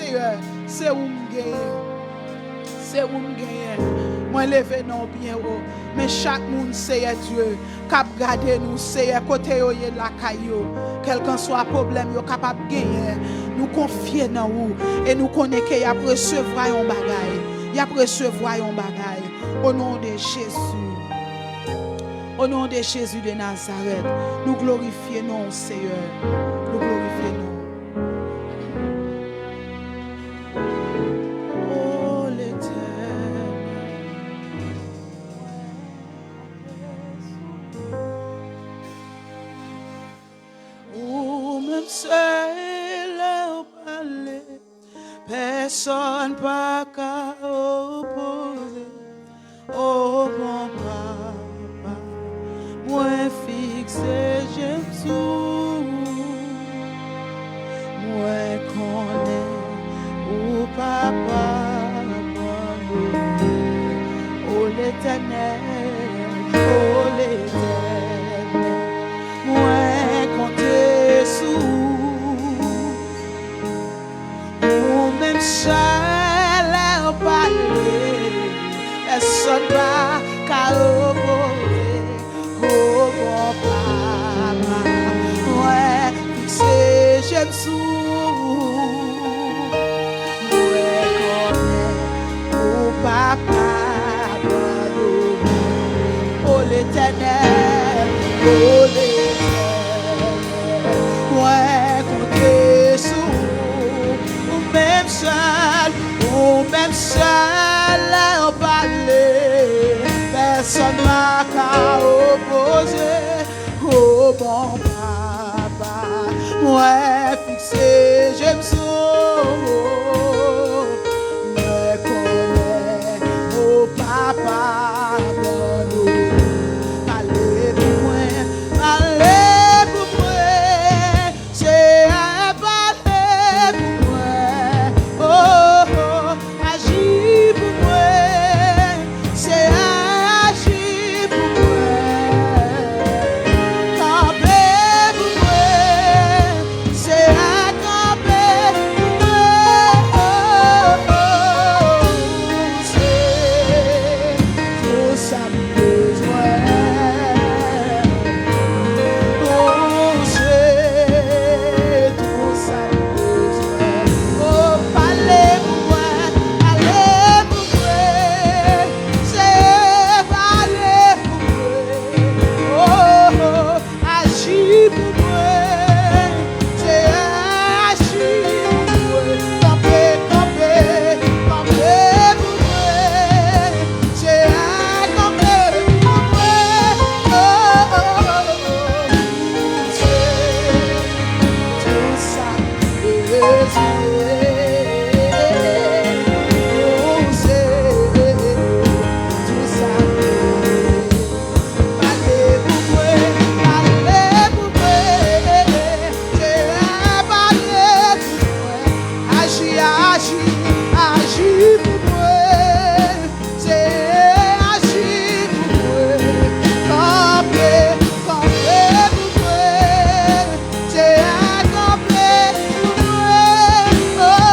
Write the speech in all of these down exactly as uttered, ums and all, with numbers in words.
Seyè, se ou m genyen. Se ou m genyen. Mwen leve non w byen wo. Men chak moun, Seyè Dye, k ap gade nou, Seyè, kote yo ye lakay yo, kèlkanswa pwoblèm yo kapab genyen, nou konfye nan ou e nou konnen ke y ap resevwa yon bagay. Y ap resevwa yon bagay. O non de Jezi. O non de Jezi de Nazarèt, nou glorifye non w, Seyè. Nou glorifye non w. O Letènèl. Ou menm sèl lè w pale, pèsonn pa ka opoze. O bon papa, mwen fikse je m sou ou. Mwen konnen ou papa abandone. O Letènèl, o Letènèl, mwen konte sou ou. Ou menm sèl lè w pale, pèsonn pa ka opoze. O bon papa, mwen fikse je m sou ou. Mwen konnen ou papa abandone. O Letènèl, o Letènèl, mwen konte sou ou. Ou menm sèl, ou menm sèl lè w pale, pèsonn pa ka opoze. O bon papa, mwen fikse je m sou ou. Mwen konnen ou papa abandone. Pale pou mwen, pale pou mwen. Seyè, pale pou mwen. Oh, oh, aji pou mwen. Seyè, aji pou mwen. Kanpe pou mwen. Seyè, kanpe pou mwen. Oh, oh, oh, se tou sa m bezwen. Oh, se tou sa m bezwen. Oh, pale pou mwen, pale pou mwen. Seyè, pale pou mwen. Oh, oh, aji pou mwen. Seyè, aji pou mwen. Kanpe, kanpe, kanpe pou mwen. Seyè, kanpe pou mwen. Oh, oh, oh, oh. Ou se tou sa m bezwen. Ou se tou sa m bezwen. Pale pou mwen, pale pou mwen. Seyè, pale pou mwen. Aji, aji, aji pou mwen. Seyè, aji pou mwen. Kanpe, kanpe pou mwen. Seyè, kanpe pou mwen. Oh,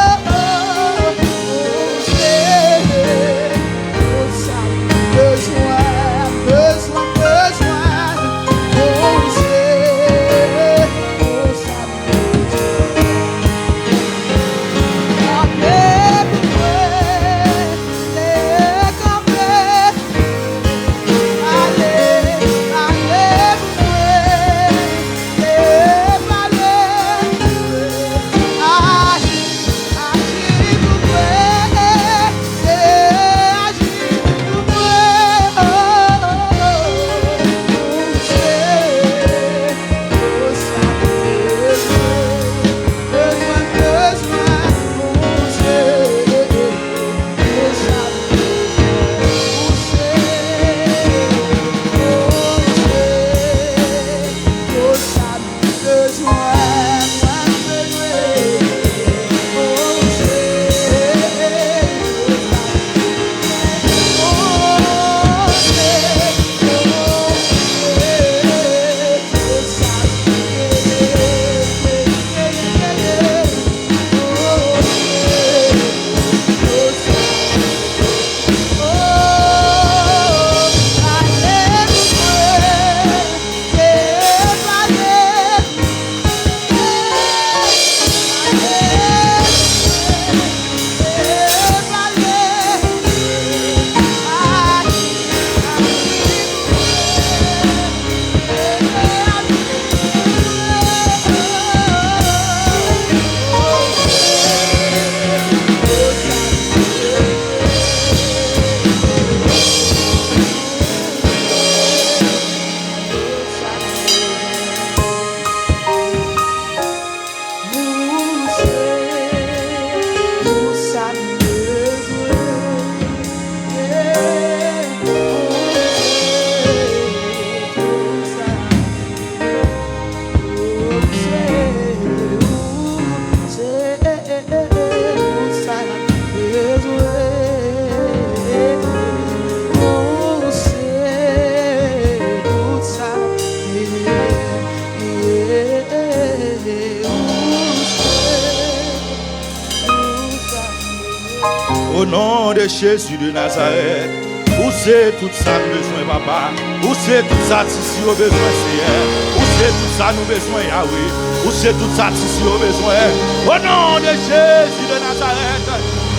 Au nom de Jésus de Nazareth, ou se tout sa m bezwen, papa. Ou se tout sa tisi yo bezwen, Seyè. Ou se tout sa nou bezwen, Yawe. Ou se tout sa tisi yo bezwen. Au nom de Jésus de Nazareth.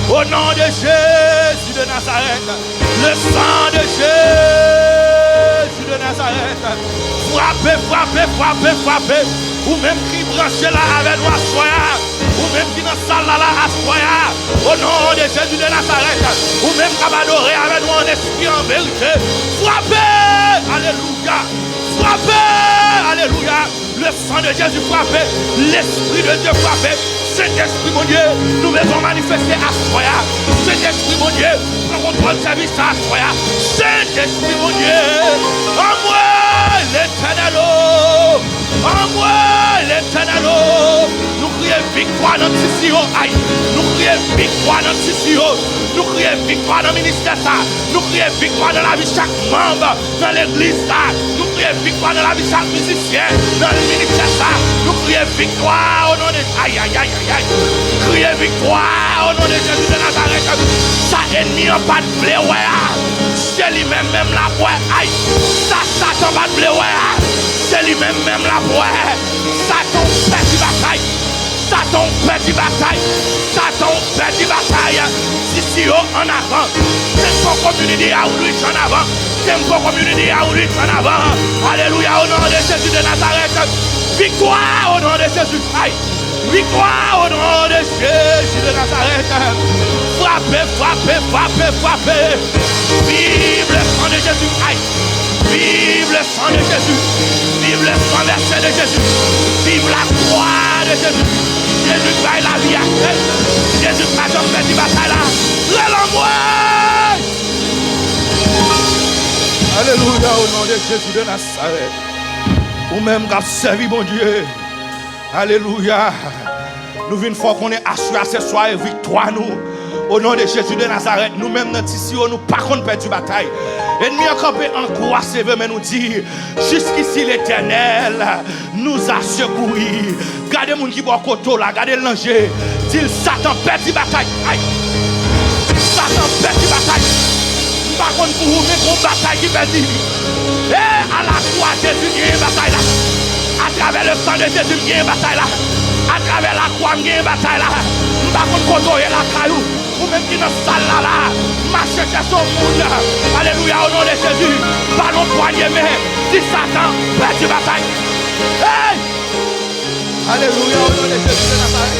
Au nom de Jésus de Nazareth. Le sang de Jésus de Nazareth. Frape, frape, frape, frape. Ou menm ki branche la avè nou aswè a. Ou menm ki nan sal la la aswè a. Au nom de Jésus de Nazareth. Ou menm k ap adore avè nou an espri, an verite. Frape! Alelouya! Frape! Alelouya! Le sang de Jésus frape. Lespri de Dye frape. Sentespri Bondye, nou bezwen manifeste aswè a. Sentespri Bondye, pran kontwòl sèvis sa aswè a. Sentespri Bondye, anmwe Letènèl o! Anmwe Letènèl o! Nou kriye viktwa nan tisi yo, ay! Nou kriye viktwa nan tisi yo! Nou kriye viktwa nan ministè sa! Nou kriye viktwa nan lavi chak manm nan legliz sa! Nou kriye viktwa nan lavi chak mizisyen nan ministè sa! Nou kriye viktwa o non de Ay, ay, ay, ay, ay. Kriye viktwa o non de Jezi de Nazarèt. Sa ènmi an pa t vle wè a, se li menm menm l ap wè. Ay, sa Satan pa t vle wè a, se li menm menm l ap wè. Satan, ou pèdi batay. Satan, ou pèdi batay. Satan, ou pèdi batay. Sisi yo ann avan. Tempo Community Outreach ann avan. Tempo Community Outreach ann avan. Alelouya, o non de Jezi de Nazarèt. Viktwa o non de Jezi. Ay. Viktwa o non de Jezi de Nazarèt. Frape, frape, frape, frape. Viv le sang de Jésus. Ay. Viv le sang de Jésus. Viv le sang versé de Jésus. Viv la croix de Jésus. Jezi bay lavi a. Jezi pa janm pèdi batay la. Rele anmwe. Alelouya, o non de Jezi de Nazarèt. Ou menm k ap sèvi Bondye. Alelouya. Nou vin fè w konnen aswè a se sware viktwa nou. O non de Jezi de Nazarèt, nou menm nan T C O, nou pa konn pèdi batay. Ènmi an kanpe an gwo asevè, men nou di, Jusqu'ici, l'Éternel nous a secourus. Gade moun ki bò kote w la, gade l nan je. Di l, Satan, pèdi batay. Ay! Satan, pèdi batay. M pa konn pou ou, men gon batay ki pèdi. E alakwa Jezi genyen batay la. Atravè le sang de Jésus, m genyen batay la. Atravè lakwa, m genyen batay la. M pa konn kote w ye lakay ou. Ou menm ki nan sal la la, mache chèche yon moun. Alelouya, o non de Jezi. Ba l yon pwanye men. Di Satan, pèdi batay. Hey! Alelouya, o non de Jezi de Nazarèt.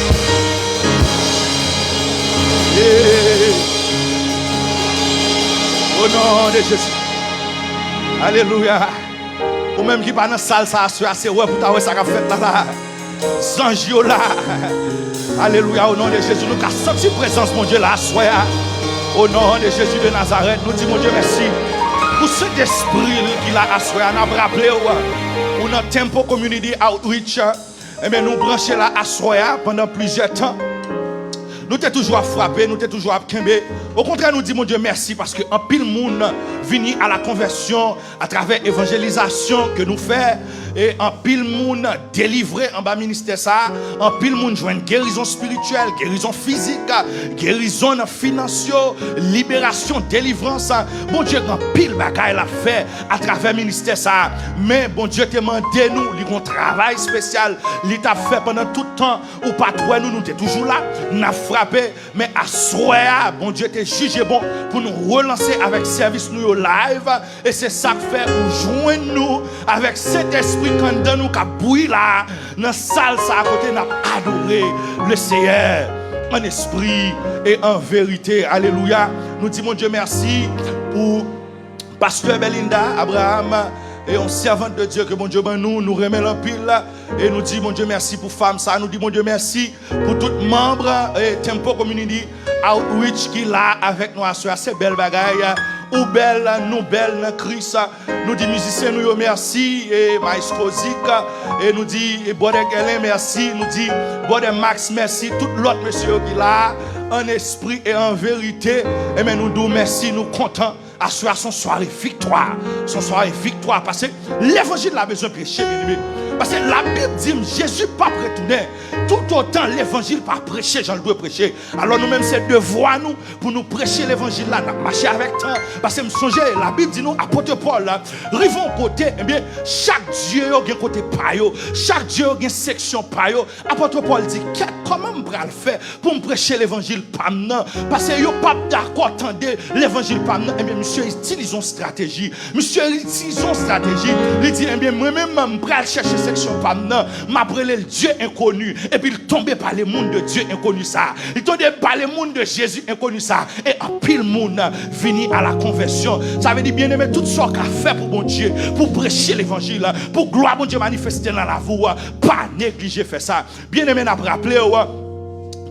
Hey! O non de Jezi. Alelouya. Ou menm ki pa nan sal sa aswè a, se wè pou ta wè sa k ap fèt la la. Zanj yo la. Alelouya, o non de Jezi, nou ka santi prezans Bondye la aswè a. O non de Jezi de Nazarèt, nou di Bondye mèsi pou Sentespri l ki la aswè a. N ap raple w, ou nan Tempo Community Outreach. Ebyen, nou branche la aswè a pandan plizyè tan. Nou te toujou ap frape, nou te toujou ap kenbe. Okontrè, nou di Bondye mèsi paske anpil moun vini a la konvèsyon atravè evanjelizasyon ke nou fè, e anpil moun delivre anba ministè sa a, anpil moun jwenn gerizon espirityèl, gerizon fizik, gerizon nan finans yo, liberasyon, delivrans. Bondye gen anpil bagay l ap fè atravè ministè sa a. Men Bondye te mande nou, li gen yon travay espesyal li t ap fè pandan tout tan ou pa t wè nou, nou te toujou la, n ap frape. Men aswè a, Bondye te jije bon pou nou relanse avèk sèvis nou yo live. E se sa k fè ou jwenn nou avèk Sentespri k anndan nou k ap bouyi la a, nan sal sa a kote n ap adore le Seyè an espri e an verite. Alelouya. Nou di Bondye mèsi pou Pastè Belinda Abraham, e yon sèvant de Dye ke Bondye ban nou, nou renmen l anpil. E nou di Bondye mèsi pou fanm sa, nou di Bondye mèsi pou tout manm, e, Tempo Community Outreach ki la avèk nou aswè a. Se bèl bagay. Ou bèl, nou bèl nan Kris. Nou di mizisyen nou yo mèsi, e, Maestro Zik, e nou di, e, Brother Galen mèsi, nou di Brother Max mèsi, tout lòt mesye yo ki la, an espri e an verite, ebyen nou di w mèsi, nou kontan. Aswè a se yon sware viktwa. Se yon sware viktwa. Paske levanjil la bezwen preche, byeneme. Paske Labib di m, Jezi p ap retounen. toutotan levanjil pa preche jan l dwe preche. Alò, nou menm, se devwa nou pou nou preche levanjil la. N ap mache avèk tan. Paske m sonje, Labib di nou, apot Pòl rive yon kote, ebyen, chak dye yo gen kote pa yo. Chak dye yo gen seksyon pa yo. Apot Pòl di, kèt, kòman m pral fè pou m preche levanjil pa m nan? Paske yo p ap dakò tande levanjil pa m nan. Ebyen, misye itilize yon estrateji. Misye itilize yon estrateji. Li di, ebyen, mwen menm, m pral chèche seksyon pa m nan. M ap rele l Dye enkoni. Epi l tonbe pa le moun de Dye enkoni sa. Li tonbe pa le moun de Jezi enkoni sa. E anpil moun vini a la konvèsyon. Sa vle di, byeneme, tout sa w ka fè pou Bondye, pou preche levanjil, pou glwa Bondye manifeste nan lavi w, pa neglije fè sa. Byeneme, n ap raple w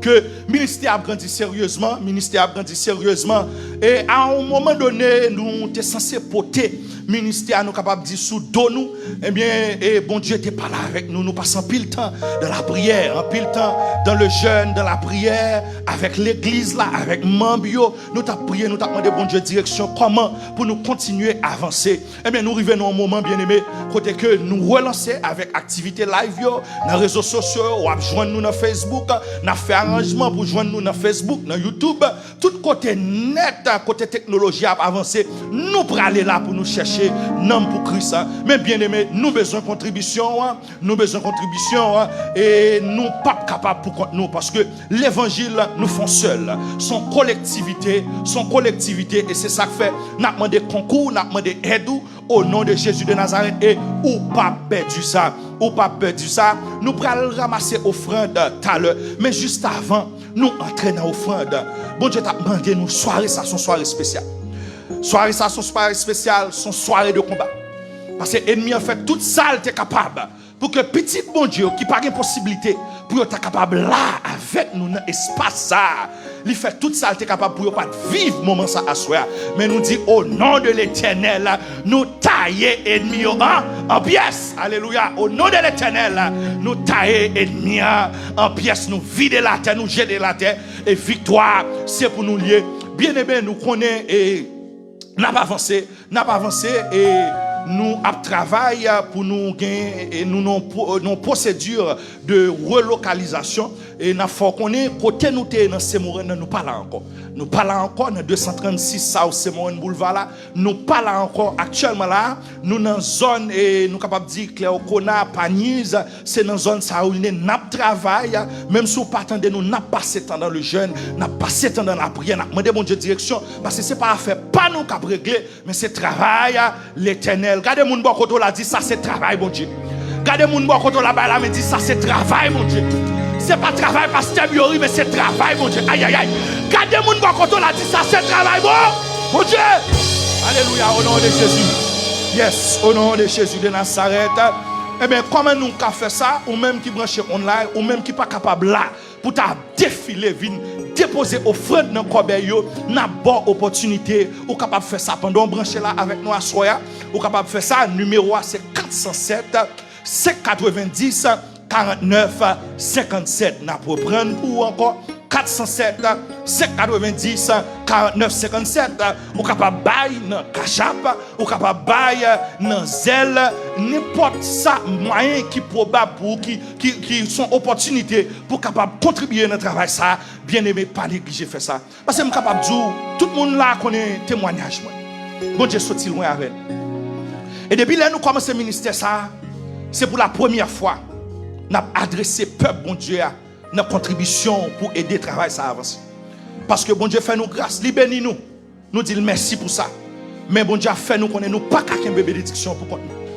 ke ministè ap grandi seryezman, ministè ap grandi seryezman. E a yon moman done, nou te sanse pote ministè a, nou kapab di, sou do nou. Ebyen, e Bondye te pale avèk nou. Nou pase anpil tan dans la prière, anpil tan dans le jeûne, dans la prière, avèk legliz la, avèk manm yo. Nou t ap priye, nou t ap mande Bondye direksyon, kòman pou nou kontinye avanse. Ebyen, nou rive nan yon moman, byeneme, kote ke nou relanse avèk aktivite live yo, nan rezo sosyo yo, w ap jwenn nou nan Facebook, n ap fè aranjman pou jwenn nou nan Facebook, nan YouTube, tout kote nèt, kote teknoloji ap avanse, nou prale la pou nou chèche nanm pou Kris. Men byeneme, nou bezwen kontribisyon w, nou bezwen kontribisyon w, e nou p ap kapab pou kont nou, paske levanjil nou fè yon sèl, se yon kolektivite, se yon kolektivite, e se sa k fè n ap mande konkou, n ap mande èd ou, o non de Jezi de Nazarèt, e ou p ap pèdi sa. Ou p ap pèdi sa. Nou pral ranmase ofrann talè. Men jis avan nou antre nan ofrann, Bondye t ap mande nou, sware sa se yon sware espesyal. Sware sa se yon sware espesyal, se yon sware de konba. Paske enmi an fè tout sa l te kapab pou ke pitit Bondye yo ki pa gen posiblite pou yo ta kapab la avèk nou nan espas sa a, li fè tout sa l te kapab pou yo pa t viv moman sa aswè a. Men nou di, o non de Letènèl, nou taye enmi yo an, an pyès. Alelouya. O non de Letènèl, nou taye enmi an an pyès, nou vide l atè, nou jete l atè, e viktwa se pou nou l ye. Byeneme, nou konnen e n ap avanse, n ap avanse, e nou ap travay pou nou gen, e nou nan pwo-, nan pwosedi de relokalizasyon, e n ap fè w konnen kote nou te ye nan Semorèn nan, nou pa la ankò. Nou pa la ankò nan de san trannsis South Semorèn Boulevard la, nou pa la ankò aktyèlman la, nou nan zòn, e nou kapab di Klèwkona, Panyèz, se nan zòn sa yo n ap travay, menm si w pa tande nou, n ap pase tan dans le jeûne, n ap pase tan dans la prière, n ap mande Bondye direksyon, paske se pa afè pa nou k ap regle, men se travay Letènèl. Gade moun bò kote w la, di, sa se travay Bondye. Gade moun bò kote w la, bay la men, di, sa se travay Bondye. Se pa travay pastè Biori, men se travay Bondye. Ayayay. Gade moun bò kote w la, di, sa se travay bon, Bondye. Alelouya, o non de Jezi. Yes, o non de Jezi de Nazarèt. Ebyen, kòman nou ka fè sa? Ou menm ki branche online, ou menm ki pa kapab la, pou ta defile vin depoze ofrann nan kòbèy yo, n ap ba w opòtinite. Ou kapab fè sa pandan w branche la avèk nou aswè a. Ou kapab fè sa, nimewo a se kat san sèt, senk katrevenndis, karannèf, senkannsèt. N ap reprann pou ou ankò, kat san sèt, senk katrevenndis, karannèf, senkannsèt. Ou kapab bay nan Cash App, ou kapab bay nan Zelle, nenpòt sa mwayen ki pwobab pou ou, ki, ki, ki son opòtinite pou kapab kontribiye nan travay sa a. Byeneme, pa neglije fè sa. Paske m kapab di w, tout moun la konnen temwayaj mwen. Bondye soti lwen avè l. E depi lè nou kòmanse ministè sa a, se pou la premyè fwa n ap adrese pèp Bondye a nan kontribisyon pou ede travay sa a avanse. Paske Bondye fè nou gras, li beni nou. Nou di l mèsi pou sa. Men Bondye ap fè nou konnen nou pa ka kenbe benediksyon pou kont nou.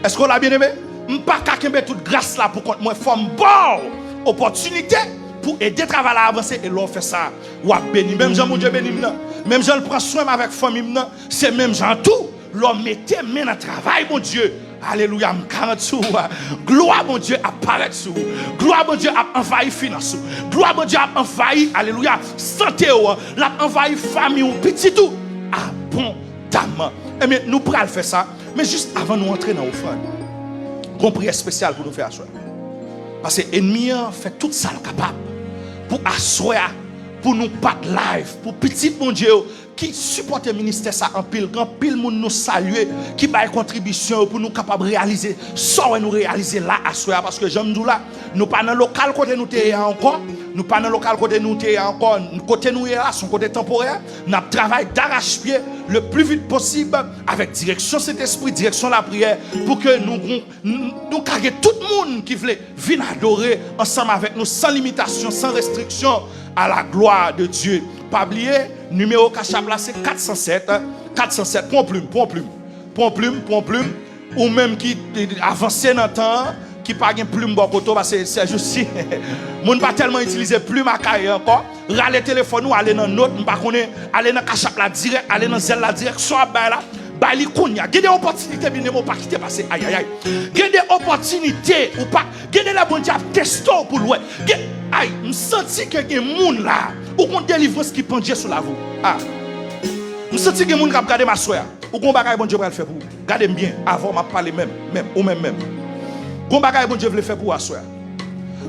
Èske w la, byeneme? M pa ka kenbe tout gras la pou kont mwen. Fò m ba w opòtinite pou ede travay la avanse. E lè w fè sa, w ap beni. Menm jan Bondye beni m nan, menm jan l pran swen m avèk fanmi m nan, se menm jan tou, lè w mete men nan travay Bondye, alelouya, m garanti w, glwa Bondye ap parèt sou ou. Glwa Bondye ap anvayi finans ou. Glwa Bondye ap anvayi, alelouya, sante w. L ap anvayi fanmi w, pitit ou, abondamman. Ebyen, nou pral fè sa. Men jis avan nou antre nan ofrann, gon priyè espesyal pou nou fè aswè. Paske enmi an fè tout sa l kapab pou aswè a, pou nou pa t live, pou pitit Bondye yo ki sipòte ministè sa anpil. Gen anpil moun nou salye ki bay kontribisyon yo pou nou kapab reyalize sa w wè nou reyalize la aswè a. Paske jan m di w la, nou pa nan lokal kote nou te ye a ankò. Nou pa nan lokal kote nou te ye a ankò. Kote nou ye la, se yon kote tanporè. N ap travay darachpye le pli vit posib avèk direksyon Sentespri, direksyon lapriyè, pou ke nou, nou, nou ka gen tout moun ki vle vin adore ansanm avèk nou san limitasyon, san restriksyon, à la gloire de Dieu. Pa bliye, nimewo Cash App la se kat san sèt, kat san sèt. Pran plim, pran plim, pran plim, pran plim. Ou menm ki avanse nan tan an, ki pa gen plim bò kote w, paske sèjousi, moun pa tèlman itilize plim a kaye ankò. Rale telefòn ou, ale nan nòt, m pa konnen, ale nan Cash App la dirèk, ale nan Zelle la dirèk, sa w ap bay la, bay li kounye a. Gen de opòtinite, byeneme, w pa kite pase. Ayayay. Gen de opòtinite, ou pa, gen de lè Bondye ap teste w pou l wè. Gen, ay, m santi ke gen moun la, ou gon delivrans ki pandye sou lavi w. Ah. M santi gen moun k ap gade m aswè a. Ou gon bagay Bondye pral fè pou ou. Gade m byen, avan m ap pale menm, menm, ou menm menm. Gon bagay Bondye vle fè pou ou aswè a.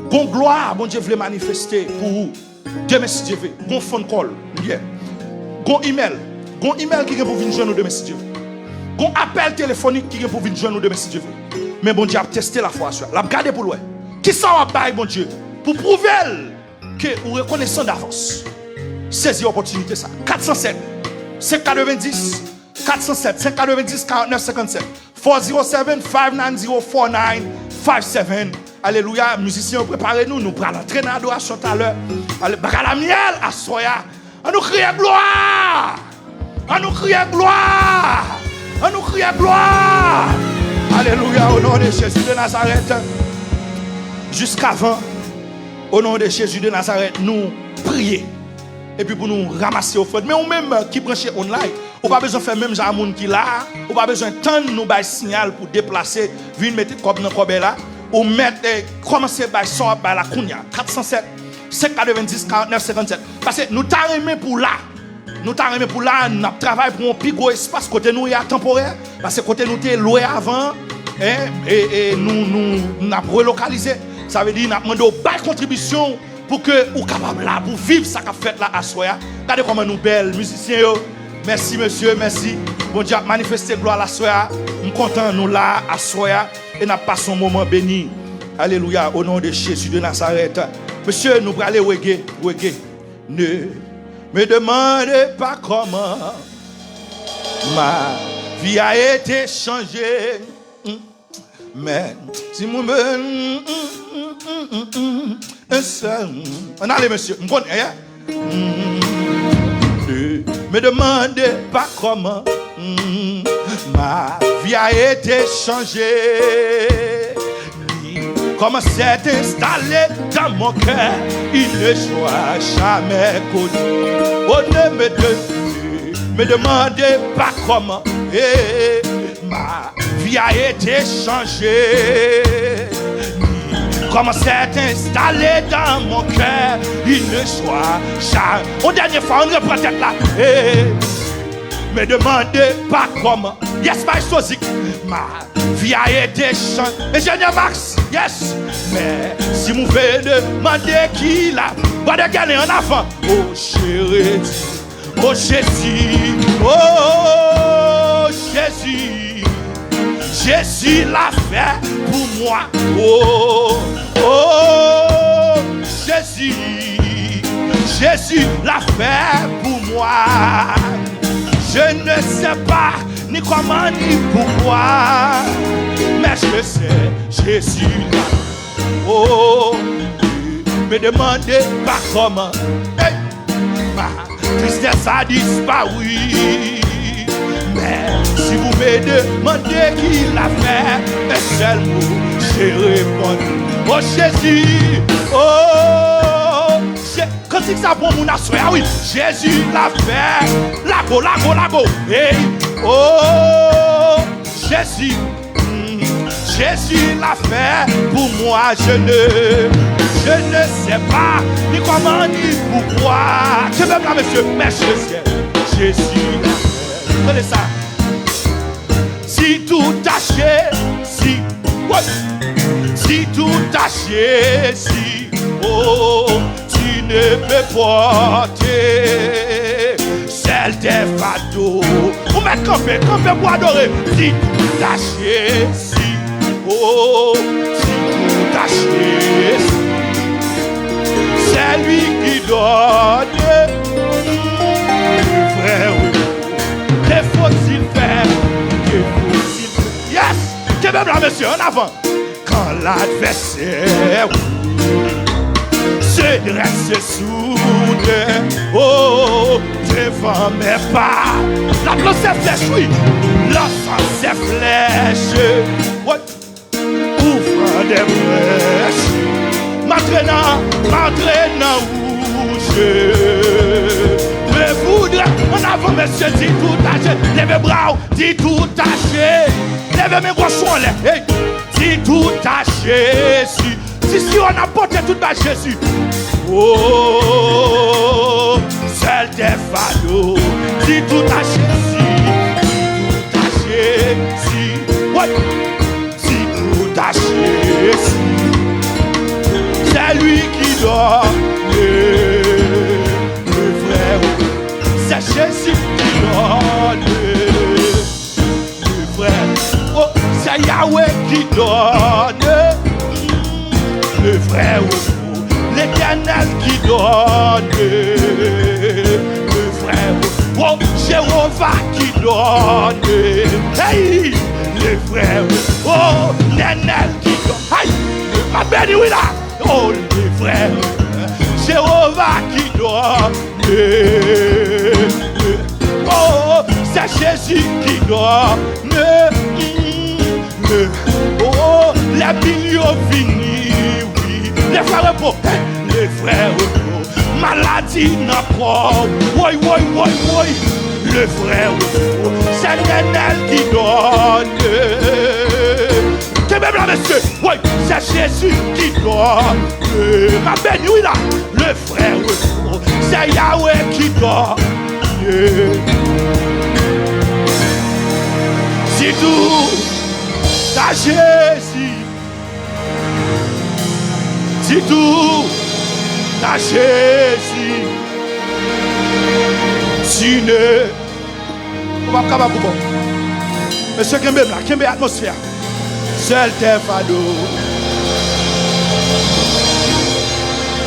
Gon glwa Bondye vle manifeste pou ou. Demen si Dye vle, gon phone call, yeah. Gon email, gon email ki gen pou vin jwenn ou demen si Dye vle. Gon apèl telefonik ki gen pou vin jwenn ou demen si Dye vle. Men Bondye ap teste lafwa aswè a. L ap gade pou l wè. Kisa w ap bay Bondye pou pwouve l ke ou rekonesan davans? Sezi opòtinite sa. Kat san sèt, senk katrevendis, kat san sèt, senk katrevendis, karant nèf, senkannsèt. Four zero seven, five nine zero, four nine five seven. Alelouya, mizisyen yo prepare nou, nou pral antre nan adorasyon talè. Ale, bagay la myèl aswè a. An nou kriye glwa! An nou kriye glwa! An nou kriye glwa! Alelouya, o non de Jezi de Nazarèt. Jiskavan, o non de Jezi de Nazarèt, nou priye. Epi pou nou ranmase ofrann. Men ou menm ki branche online, ou pa bezwen fè menm jan a moun ki la a. Ou pa bezwen tann nou bay siyal pou deplase, vin mete kòb nan kòbèy la. Ou mèt, eh, kòmanse bay sa w ap bay la kounye a. Kat san sèt, senk katrevendis, karant nèf, senkannsèt. Paske nou ta renmen pou w la. Nou ta renmen pou w la, n ap travay pou yon pi gwo espas kote nou ye a tanporè. Paske kote nou te lwe avan an, eh, e, e nou, nou, n ap relokalize. Sa vle di, n ap mande w bay kontribisyon w pou ke ou kapab la, pou viv sa k ap fèt la aswè a. Gade kòman nou bèl, mizisyen yo. Mèsi, mesye, mèsi. Bondye ap manifeste glwa l aswè a. M kontan nou la aswè a. E n ap pase yon moman beni. Alelouya, o non de Jezi de Nazarèt. Mesye, nou prale reggae, reggae. Ne me demande pas comment ma vie a été changée. Men, si mwen men, mm, mm, mm, mm, mm, mm, un seul, mm. Ann ale, mesye. M konn, eh, mm. Ne me demandez pas comment, mm, ma vie a été changée, ni comment s'est installée dans mon cœur une joie jamais connue. Oh, ne me, de, me demandez pas comment, eh, ma vie a été changée. Comment s'est installée dans mon cœur une joie. Cha-, yon dènye fwa, ann repran tèt la. Eh, me demandez pas comment. Yes, maestro Zik. Ma vie a été changée. Ingénieur Max, yes. Mais si vous me demandez qui l'a. Brother Galen, en avant. Oh, chérie. Oh Jésus, oh Jésus, Jésus l'a fait pour moi. Oh, oh Jésus, Jésus l'a fait pour moi. Je ne sais pas ni comment ni pourquoi, mais je sais Jésus l'a. Oh, ne me demandez pas comment. Hey, ma tristesse a disparu. Mais si vous me demandez qui l'a fait, un seul mot, je réponds. Oh Jésus, oh, Jé-, kantik sa bon moun aswè a, wi. Jésus l'a fait. Lago, lago, lago. Hey, oh, Jésus. Mm, Jésus l'a fait pour moi, je ne, je ne sais pas ni comment ni pourquoi. Kenbe m la, mesye, mesye, Jésus l'a fait. Tande sa. Si tout a Jésus, ouais. Si tout a Jésus, oh, tu ne peux porter. C'est Sèl tè fado. Ou mèt kanpe, kanpe pou adore. Di tout a Jezi. Oh, di tout a Jezi. C'est lui qui donne le vrai repos. Que faut-il faire? Que faut-il faire? Yes! Kenbe m la, mesye, ann avan. Quand l'adversaire, oui, se dresse soudain, oh, devant mes pas, l ap lanse flèch, wi, lansan se flèch, ouais, ouvrant des brèches, m antre nan, m antre nan wouj, me voudrait, ann avan, mesye, di tout a Jezi, leve bra w, di tout a Jezi, leve men gwoch ou anlè, hey! Di tout a Jezi. Di si w ap pote tout bay Jezi. Oh, sèl tè fado. Di tout a Jezi. Di tout a Jezi. Ouais. Di tout a Jezi. C'est lui qui donne le vrai. C'est Jésus qui donne le vrai. Oh, c'est Yahweh qui donne le vrai repos. L'Éternel qui donne le vrai repos. Oh, Jéhovah qui donne, hey, le vrai repos. Oh, l'Éternel qui donne. Hey, m ap beni, wi, la. Oh, le vrai repos. Jéhovah qui donne. Oh, c'est Jésus qui donne. Oh, lè bil yo vini, wi. Le vrai repos, le vrai repos. Maladi nan kò, woy, woy, woy, woy. Le vrai repos, c'est l'Éternel qui donne. Kenbe m la, mesye. Woy, c'est Jésus qui donne. M ap beni, wi, la. Le vrai repos, c'est Yahweh qui donne. Di tout a Jezi. Di tout a Jezi. Di ne Ou p ap kapab pou bon. Mesye, kenbe m la, kenbe atmosfè a. Sèl tè fado.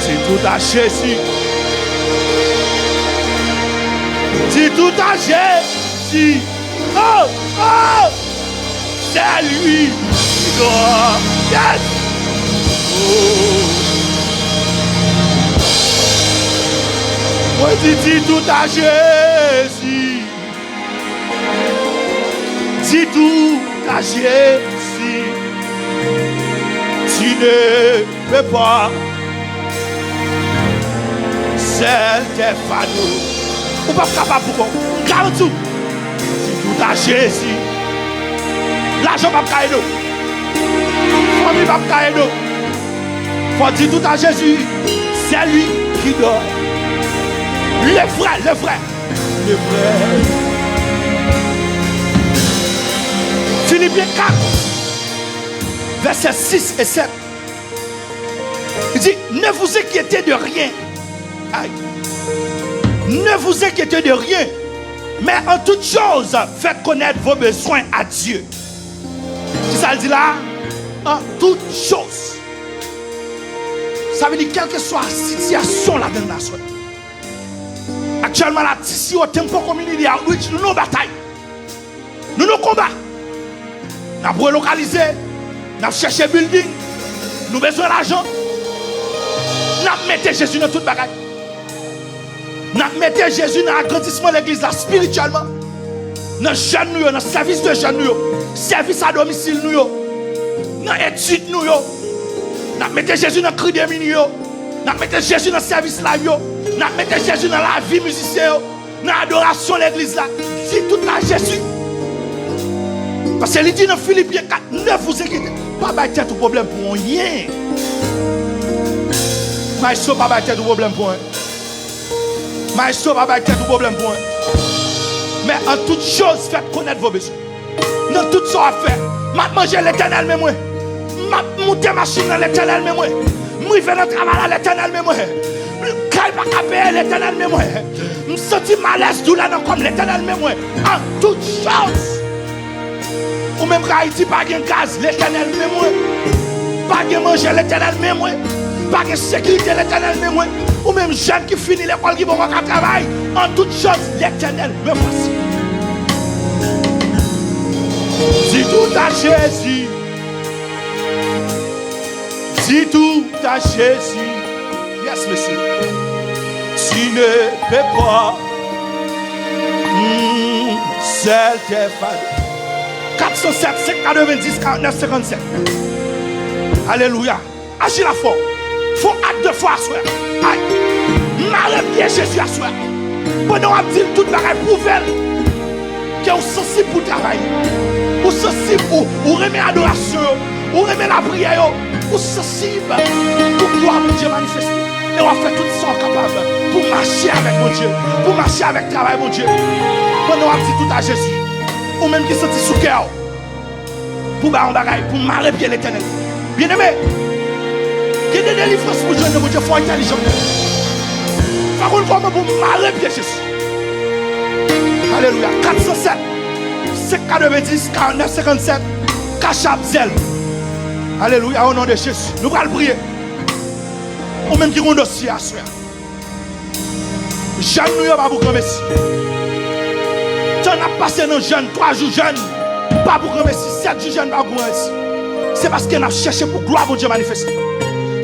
Di tout a Jezi. Di tout a Jezi. Oh, oh. C'est lui qui donne. Yes. Oh. Mwen di, di tout a Jezi. Di tout a Jezi, tu ne peux pas. Sèl tè fado. Ou p ap kapab pou kò w. M garanti w. Di tout a Jezi. Lajan p ap ka ede w. Fanmi p ap ka ede w. Fò di tout a Jezi. C'est lui qui donne. Le vrai, le vrai. Le vrai. Filipyen kat, vèsè sis e sèt. Li di, ne vous inquiétez de rien. Ay. Ne vous inquiétez de rien, mais en toute chose, faites connaître vos besoins à Dieu. Kisa l di la? En toute chose. Sa vle di, kèlkeswa sitiyasyon ladan l la, sè. Aktyèlman la, T C O Temple Community Outreach, nou nan batay. Nou nan konba. N ap relokalize. N ap chèche building. Nou bezwen lajan. N ap mete Jezi nan tout bagay. N ap mete Jezi nan agrandisman legliz la espirityèlman. Nan jèn nou yo, nan sèvis de jèn nou yo, sèvis a domisil nou yo, nan etid nou yo. N ap mete Jezi nan kri demini yo. N ap mete Jezi nan sèvis live yo. N ap mete Jezi nan lavi mizisyen yo, nan adorasyon legliz la. Di tout a Jezi. Paske li di nan Filipyen kat nèf, vous inquiétez, pa bay tèt ou pwoblèm pou anyen. Maestro, pa bay tèt ou pwoblèm pou anyen. Maestro, pa bay tèt ou pwoblèm pou anyen. Mais en toute chose, faites connaître vos besoins. Nan tout sa w ap fè, m ap manje, Letènèl men mwen. M ap moute machin nan, Letènèl men mwen. M rive nan travay la, Letènèl men mwen. Kay pa ka peye, Letènèl, men mwen. M santi malèz, doulè nan kò m, Letènèl, men mwen. An tout choz. Ou menm k Ayiti, pa gen gaz, Letènèl, men mwen. Pa gen manje, Letènèl, men mwen. Pa gen sekirite, Letènèl, men mwen. Ou menm jèn ki fini lekòl, ki poko ka travay, an tout choz, Letènèl, men mwen. Dis tout à Jésus. Dis tout à Jésus. Yes, monsieur. Tu ne peux pas. Hmm, seul tes fans. Kat san sèt, senk katrevendis, karantnèf, senkannsèt. Alelouya. Aji la fò. Fò ak de fwa aswè. Ay. Mare pye Jezi aswè. Pandan w ap di l tout bagay, pwouve l ke ou sansib pou travay li. Ou sansib, ou, ou renmen adorasyon yo. Ou renmen lapriyè yo. Ou sansib pou glwa Bondye manifeste. E w ap fè tout sa w kapab pou mache avèk Bondye, pou mache avèk travay Bondye. Pandan w ap di tout a Jezi, ou menm ki santi sou kè w pou bay yon bagay, pou mare pye Letènèl. Byeneme, gen de delivrans pou jwenn nan Bondye, fò w entèlijan. Fò w konn kòman pou mare pye Jezi. Alelouya. Kat san sèt, senk katrevendis, karantnèf, senkannsèt, Cash App, Zelle. Alelouya, o non de Jezi. Nou pral priye. Ou menm ki gon dosye aswè a. Jèn nou yo pa pou granmesi. Tan n ap pase nan jèn, twa jou jèn, pa pou granmesi, sèt jou jèn, pa pou granmesi. Se paske n ap chèche pou glwa Bondye manifeste.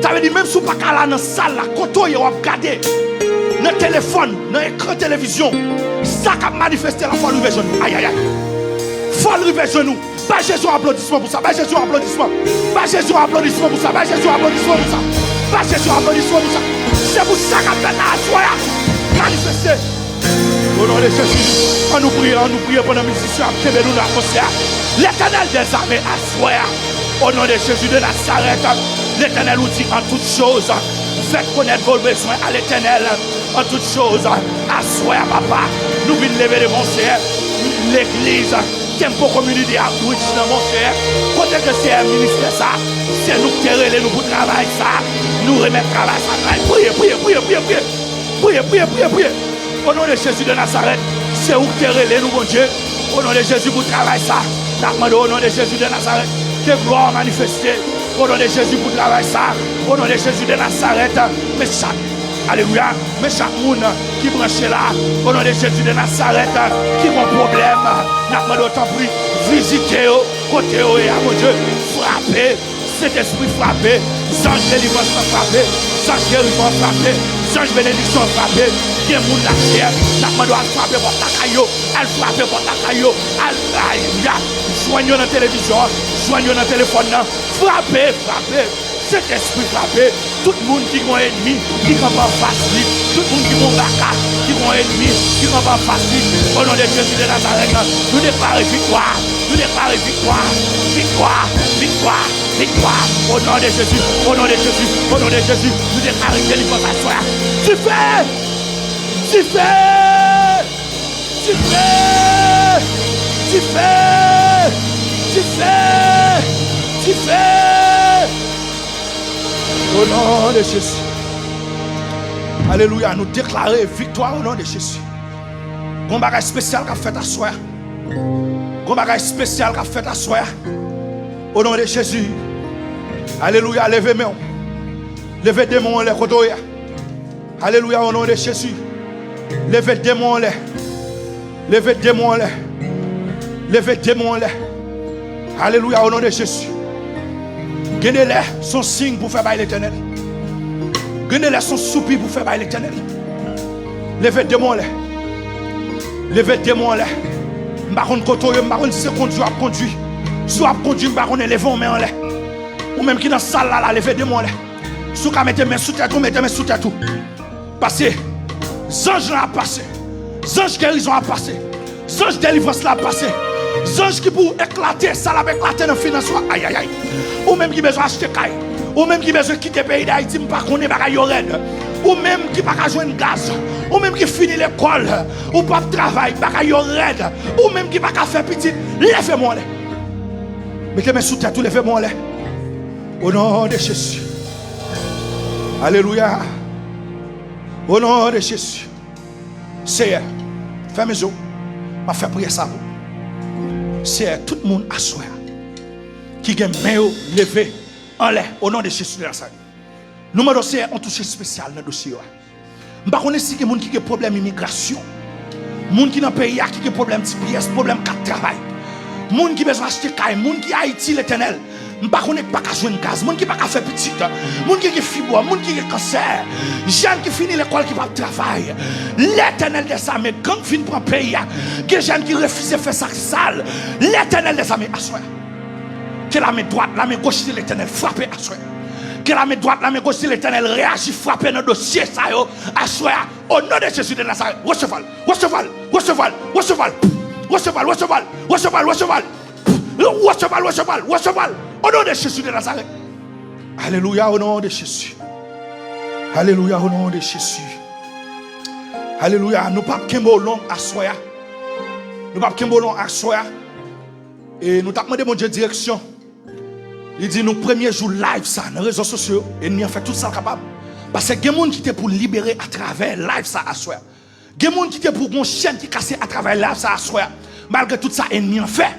Sa vle di, menm si w pa ka la nan sal la, kote w ye, w ap gade nan telefòn, nan ekran televizyon, sa k ap manifeste la, fò l rive jwenn ou. Ayayay. Fò l rive jwenn ou. Bay Jezi yon aplodisman pou sa. Bay Jezi yon aplodisman. Bay Jezi yon aplodisman pou sa. Bay Jezi yon aplodisman pou sa. Bay Jezi yon aplodisman pou sa. Se pou sa k ap fèt la aswè a manifeste. O non de Jezi, ann nou priye, ann nou priye pandan mizisyen ap kenbe nou nan atmosfè a. Letènèl dèzame aswè a. O non de Jezi de Nazarèt, Letènèl, ou di an tout choz, fè konèt vos besoins à Letènèl. An tout choz, aswè a, papa, nou vin leve devan w, Seyè, legliz Tempo Community Outreach nan, Seyè, kote ke, Seyè, ministè sa, se nou ki te rele nou pou travay sa, nou remèt travay sa nan men w. Priye, priye, priye, priye, priye. Priye, priye, priye, priye. O non de Jezi de Nazarèt, se ou ki te rele nou, Bondye. O non de Jezi, pou travay sa, n ap mande w, o non de Jezi de Nazarèt, ke glwa w manifeste. O non de Jezi, pou travay sa, o non de Jezi de Nazarèt, men chak Alelouya. Men chak moun ki branche la, o non de Jezi de Nazarèt, ki gon pwoblèm, n ap mande w tanpri, vizite yo, kote yo ye a, Bondye, frape, Sentespri frape, zanj delivrans lan frape, zanj gerizon an frape, zanj benediksyon an frape, gen moun la, Seyè, n ap mande w al frape pòt lakay yo, al frape pòt lakay yo, al, alelouya, jwenn yo nan televizyon an, jwenn yo nan telefòn nan, frape, frape. Sentespri frape tout moun ki gon enmi ki kanpe anfas li, tout moun ki gon baka ki gon enmi ki kanpe anfas li. O non de Jezi de Nazarèt, nou deklare viktwa, nou deklare viktwa, viktwa, viktwa, viktwa. O non de Jezi, o non de Jezi, o non de Jezi, nou deklare delivrans aswè a. Dife! Dife! Dife! Dife! Dife! Dife! O non de Jezi. Alelouya, nou deklare viktwa o non de Jezi. Gon bagay espesyal k ap fèt aswè a. Gon bagay espesyal k ap fèt aswè a. O non de Jezi. Alelouya, leve men w. Leve de men w anlè kote w ye a. Alelouya, o non de Jezi. Leve de men w anlè. Leve de men w anlè. Leve de men w anlè. Alelouya, o non de Jezi. Gen de lè, se yon siy pou w fè bay Letènèl. Gen de lè, se yon soupi pou w fè bay Letènèl. Leve de men w anlè. Leve de men w anlè. M pa konn kote w ye, m pa konn si se kondwi w ap kondwi. Si w ap kondwi, m pa konnen, leve yon men anlè. Ou menm ki nan sal la, la, leve de men w anlè. Si w ka mete men sou tèt ou, mete men sou tèt ou. Paske zanj lan ap pase. Zanj gerizon ap pase. Zanj delivrans la ap pase. Zanj ki pou eklate, sa l ap eklate nan finans ou a. Ayayay. Ou menm ki bezwen achte kay. Ou menm ki bezwen kite peyi Dayiti, m pa konnen, bagay yo rèd. Ou menm ki pa ka jwenn gaz. Ou menm ki fini lekòl. Ou p ap travay, bagay yo rèd. Ou menm ki pa ka fè pitit, leve men w anlè. Mete men sou tèt ou, leve men w anlè. O non de Jezi. Alelouya. O non de Jezi. Seyè, fèmen zye w. M ap fè priyè sa pou ou. Seyè, tout moun aswè a ki gen men yo leve anlè, o non de Jezi de Nazarèt. Nou mande w, Seyè, yon touche espesyal nan dosye yo a. M pa konnen si gen moun ki gen pwoblèm imigrasyon. Moun ki nan peyi a ki gen pwoblèm T P S, pwoblèm kat travay. Moun ki bezwen achte kay, moun ki Ayiti, Letènèl. M pa konnen ki pa ka jwenn gaz, moun ki pa ka fè pitit, moun ki gen fibwòm, moun ki gen kansè, jèn ki fini lekòl ki p ap travay. Letènèl dèzame, gang vin pran peyi a. Gen jèn ki refize fè sa k sal. Letènèl dèzame, aswè a. Ke lame dwat, lame goch de Letènèl frape aswè a. Ke lame dwat, lame goch de Letènèl reyaji, frape nan dosye sa yo aswè a. O non de Jezi de Nazarèt, resevwa l, resevwa l, resevwa l, resevwa l. Resevwa l, resevwa l, resevwa l, resevwa l. Resevwa l, resevwa l, resevwa l. O non de Jezi de Nazarèt. Alelouya, o non de Jezi. Alelouya, o non de Jezi. Alelouya, nou p ap kenbe w long aswè a. Nou p ap kenbe w long aswè a. E nou t ap mande Bondye direksyon. Li di nou premye jou live sa nan rezo sosyo yo, enmi an fè tout sa l kapab. Paske gen moun ki te pou libere atravè live sa aswè a. Gen moun ki te pou gon chèn ki kase atravè live sa aswè a. Malgre tout sa enmi an fè,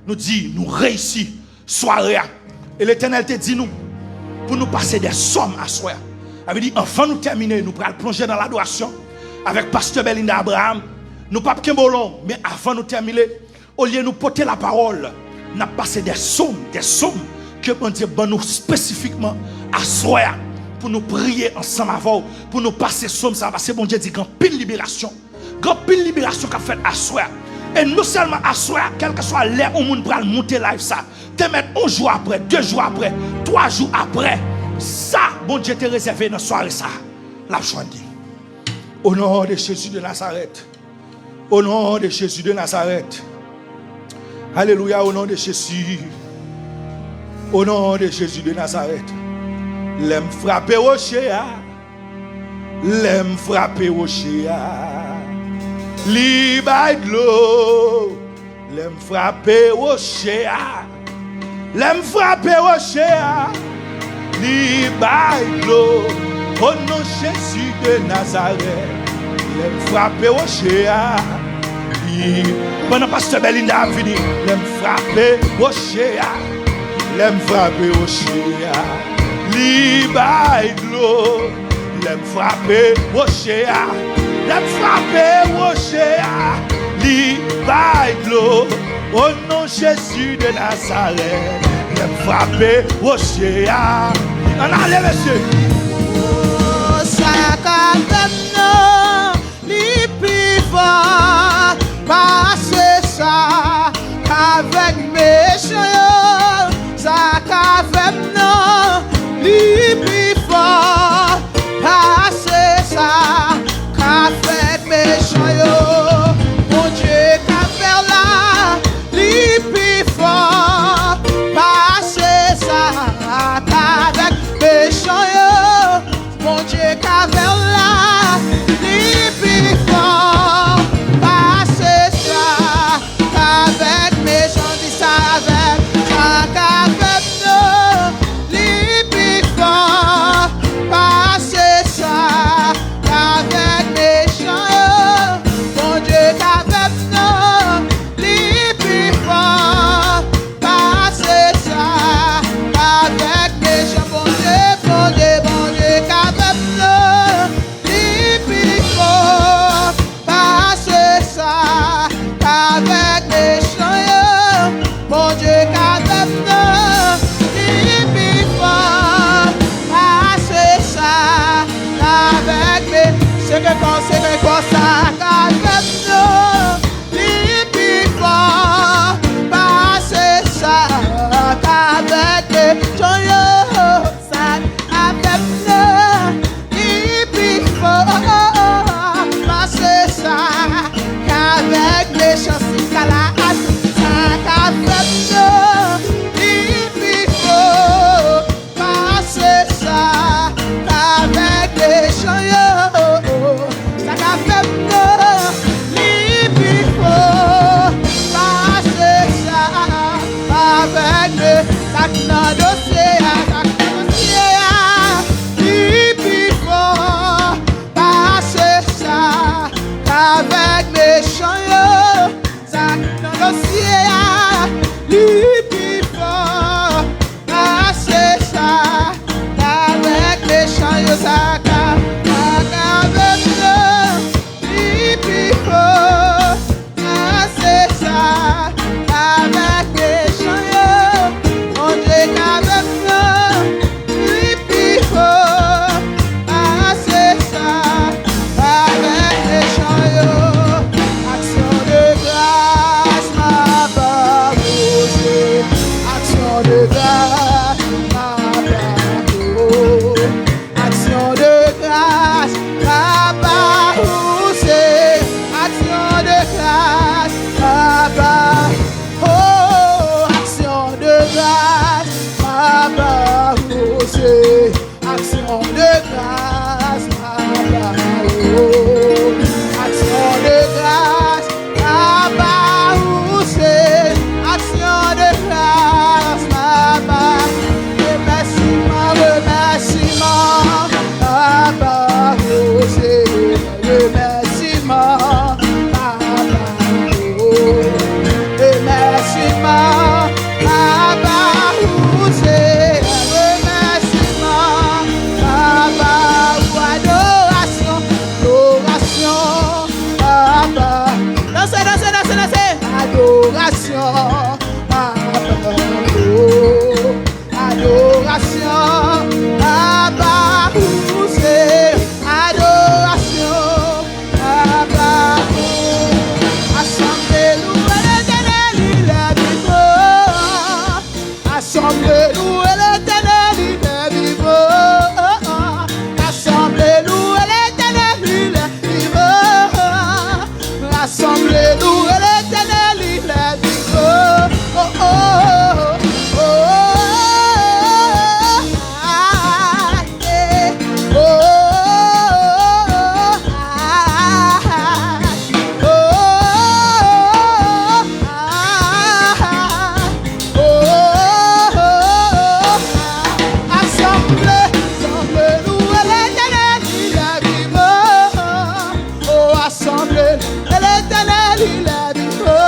nou di nou reyisi sware a. E Letènèl te di nou pou nou pase de sòm aswè a. Sa vle di anvan nou tèmine, nou pral plonje nan ladorasyon avèk pastè Belinda Abraham. Nou p ap kenbe w long, men avan nou tèmine, olye nou pote lapawòl, n ap pase de sòm, de sòm ke Bondye ban nou espesifikman aswè a pou nou priye ansanm avè w, pou nou pase sòm sa a, paske Bondye di gen anpil liberasyon. Gen anpil liberasyon k ap fèt aswè a. E non sèlman aswè a, kèlkeswa lè yon moun pral moute live sa, te mèt yon jou apre, de jou apre, twa jou apre, sa Bondye te rezève nan sware sa, l ap jwenn li. O non de Jezi de Nazarèt. O non de Jezi de Nazarèt. Alelouya, o non de Jezi. O non de Jezi de Nazarèt. Lè m frape woche a, lè m frape woche a, li bay dlo. Lè m frape woche a, lè m frape woche a, li bay dlo. O non Jezi de Nazarèt, lè m frape woche a, li, pandan pastè Belinda ap vini, lè m frape woche a, lè m frape woche a, li bay dlo. Lè m frape woche a, lè m frape woche a, li bay dlo. O non Jezi de Nazarèt, lè m frape woche a. Ann ale, mesye. Oh, sa ka fè m non, li pi fò pase sa k avèk mechan yo. Sa k avè m non, li pi fò pase sa k avèk mechan yo. Bondye k ap fè la, li pi fò pase sa k avèk mechan yo. Bondye k avè w la, Adorasyon, adorasyon, adorasyon, Papa ou se adorasyon, Papa ou. Asanble louwe Letènèl, il est vivant. Asanble louwe Letènèl, il est vivant. Asanble louwe Letènèl, il est vivant. Asanble louwe Letènèl, il est vivant. Oh, oh, oh, oh, ah, yeah. Oh, oh, oh, oh, ah, oh, oh, oh, ah. Oh, oh, oh, oh, asanble, asanble louwe Letènèl, il est vivant. Oh, asanble louwe Letènèl, il est vivant.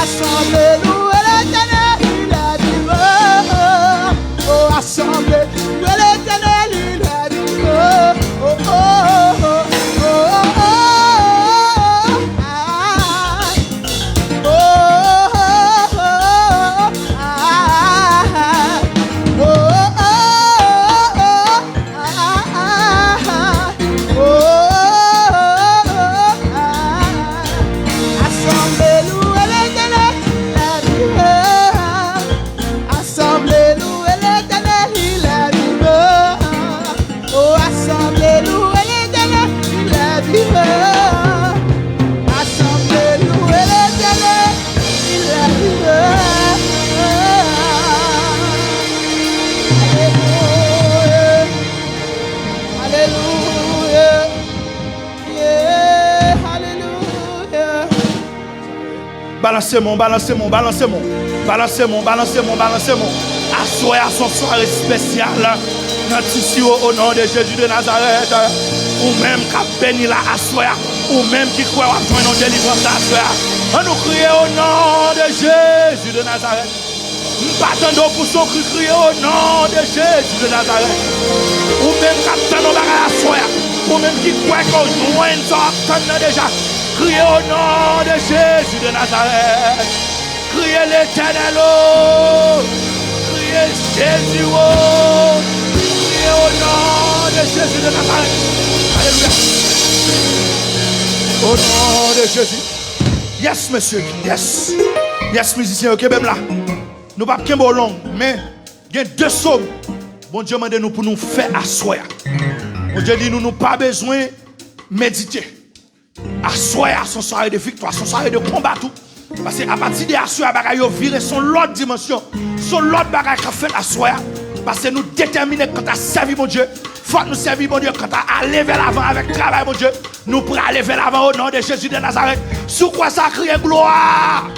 Asanble louwe Letènèl, il est vivant. Oh, asanble louwe Letènèl, il est vivant. Oh, oh, oh, oh, oh, ah. Asanble louwe Letènèl, il est vivant. Asanble louwe Letènèl, il est vivant. Oh, asanble louwe Letènèl, il est vivant. Asanble louwe Letènèl, il est vivant. Alelouya. Alelouya. Yeah, alelouya. Balanse men w, balanse men w, balanse men w. Balanse men w, balanse men w, balanse men w. Aswè a se yon sware espesyal nan T C O, o non de Jezi de Nazarèt. Ou menm k ap beni la aswè a, ou menm ki kwè w ap jwenn yon delivrans aswè a, ann nou kriye o non de Jezi de Nazarèt. M pa tande w pouse yon kri, kriye o non de Jezi de Nazarèt. Ou menm k ap tann yon bagay aswè a, ou menm ki kwè ke w jwenn sa w ap tann nan deja, kriye o non de Jezi de Nazarèt. Kriye Letènèl o! Kriye Jezi o! Kriye o non de Jezi de Nazarèt. Alelouya. O non de Jezi. Yes, mesye. Yes. Yes, mizisyen yo, kenbe m la. Nou p ap kenbe w long, men gen de sòm Bondye mande nou pou nou fè aswè a. Bondye di nou, nou pa bezwen medite. Aswè a se yon sware de viktwa, se yon sware de konba tou. Paske apati de aswè a, bagay yo vire, se yon lòt dimansyon, se yon lòt bagay k ap fèt aswè a. Paske nou detèmine kanta sèvi Bondye, fòk nou sèvi Bondye, kanta ale vè lavan avèk travay Bondye, nou prale vè lavan o non de Jezi de Nazarèt. Si w kwè sa, kriye glwa!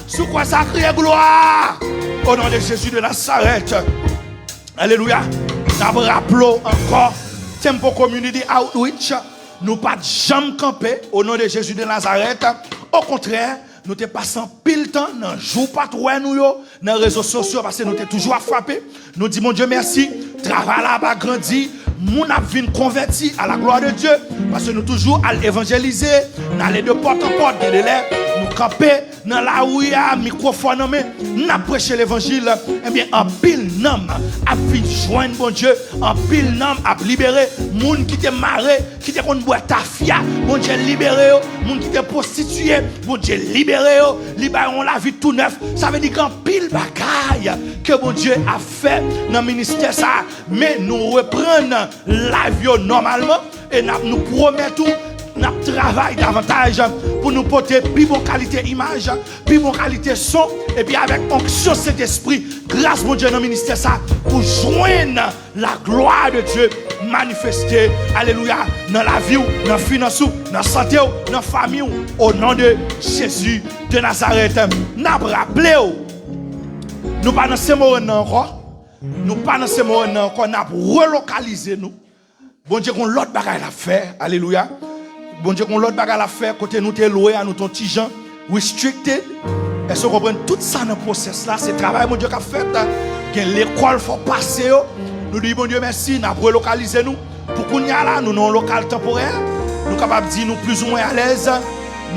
Si w kwè sa, kriye glwa! O non de Jezi de Nazarèt. Alelouya. N ap raple w ankò, Temple Community Outreach, nou pa t janm kanpe, o non de Jezi de Nazarèt. Okontrè, nou te pase anpil tan nan jou w pa t wè nou yo, nan rezo sosyo, paske nou te toujou ap frape. Nou di Bondye mèsi, travay la ap grandi, moun ap vin konvèti à la gloire de Dieu, paske nou toujou al evanjelize, n ale de pòt an pòt, gen de lè nou kanpe nan lari a, mikwofòn nan men, n ap preche levanjil. Ebyen, anpil nanm ap vin jwenn Bondye, anpil nanm ap libere, moun ki te mare, ki te konn bwè tafya, Bondye libere yo, moun ki te pwostitiye, Bondye libere yo, li ba yo yon lavi tou nèf. Sa vle di gen anpil bagay ke Bondye ap fè nan ministè sa a. Men nou reprann live yo nòmalman e n ap, nou pwomèt ou, n ap travay davantaj pou nou pote pi bon kalite imaj, pi bon kalite son, epi avèk onksyon Sentespri, gras Bondye nan ministè sa, pou jwenn la gloire de Dieu manifeste, alelouya, nan lavi w, nan finans ou, nan sante w, nan fanmi w, o non de Jezi de Nazarèt. N ap raple w, nou pa nan Senmorenn nan ankò. Nou pa nan Senmorenn nan ankò, n ap relokalize nou. Bondye gon lòt bagay l ap fè, alelouya. Bondye gon lòt bagay l ap fè, kote nou te lwe a, nou te yon ti jan restricted. Èske w konprann? Tout sa nan pwosès la, se travay Bondye k ap fèt. Gen lekòl fò w pase yo. Nou di Bondye mèsi, n ap relokalize nou. Pou kounye a la, nou nan yon lokal tanporè. Nou kapab di nou plizoumwen alèz,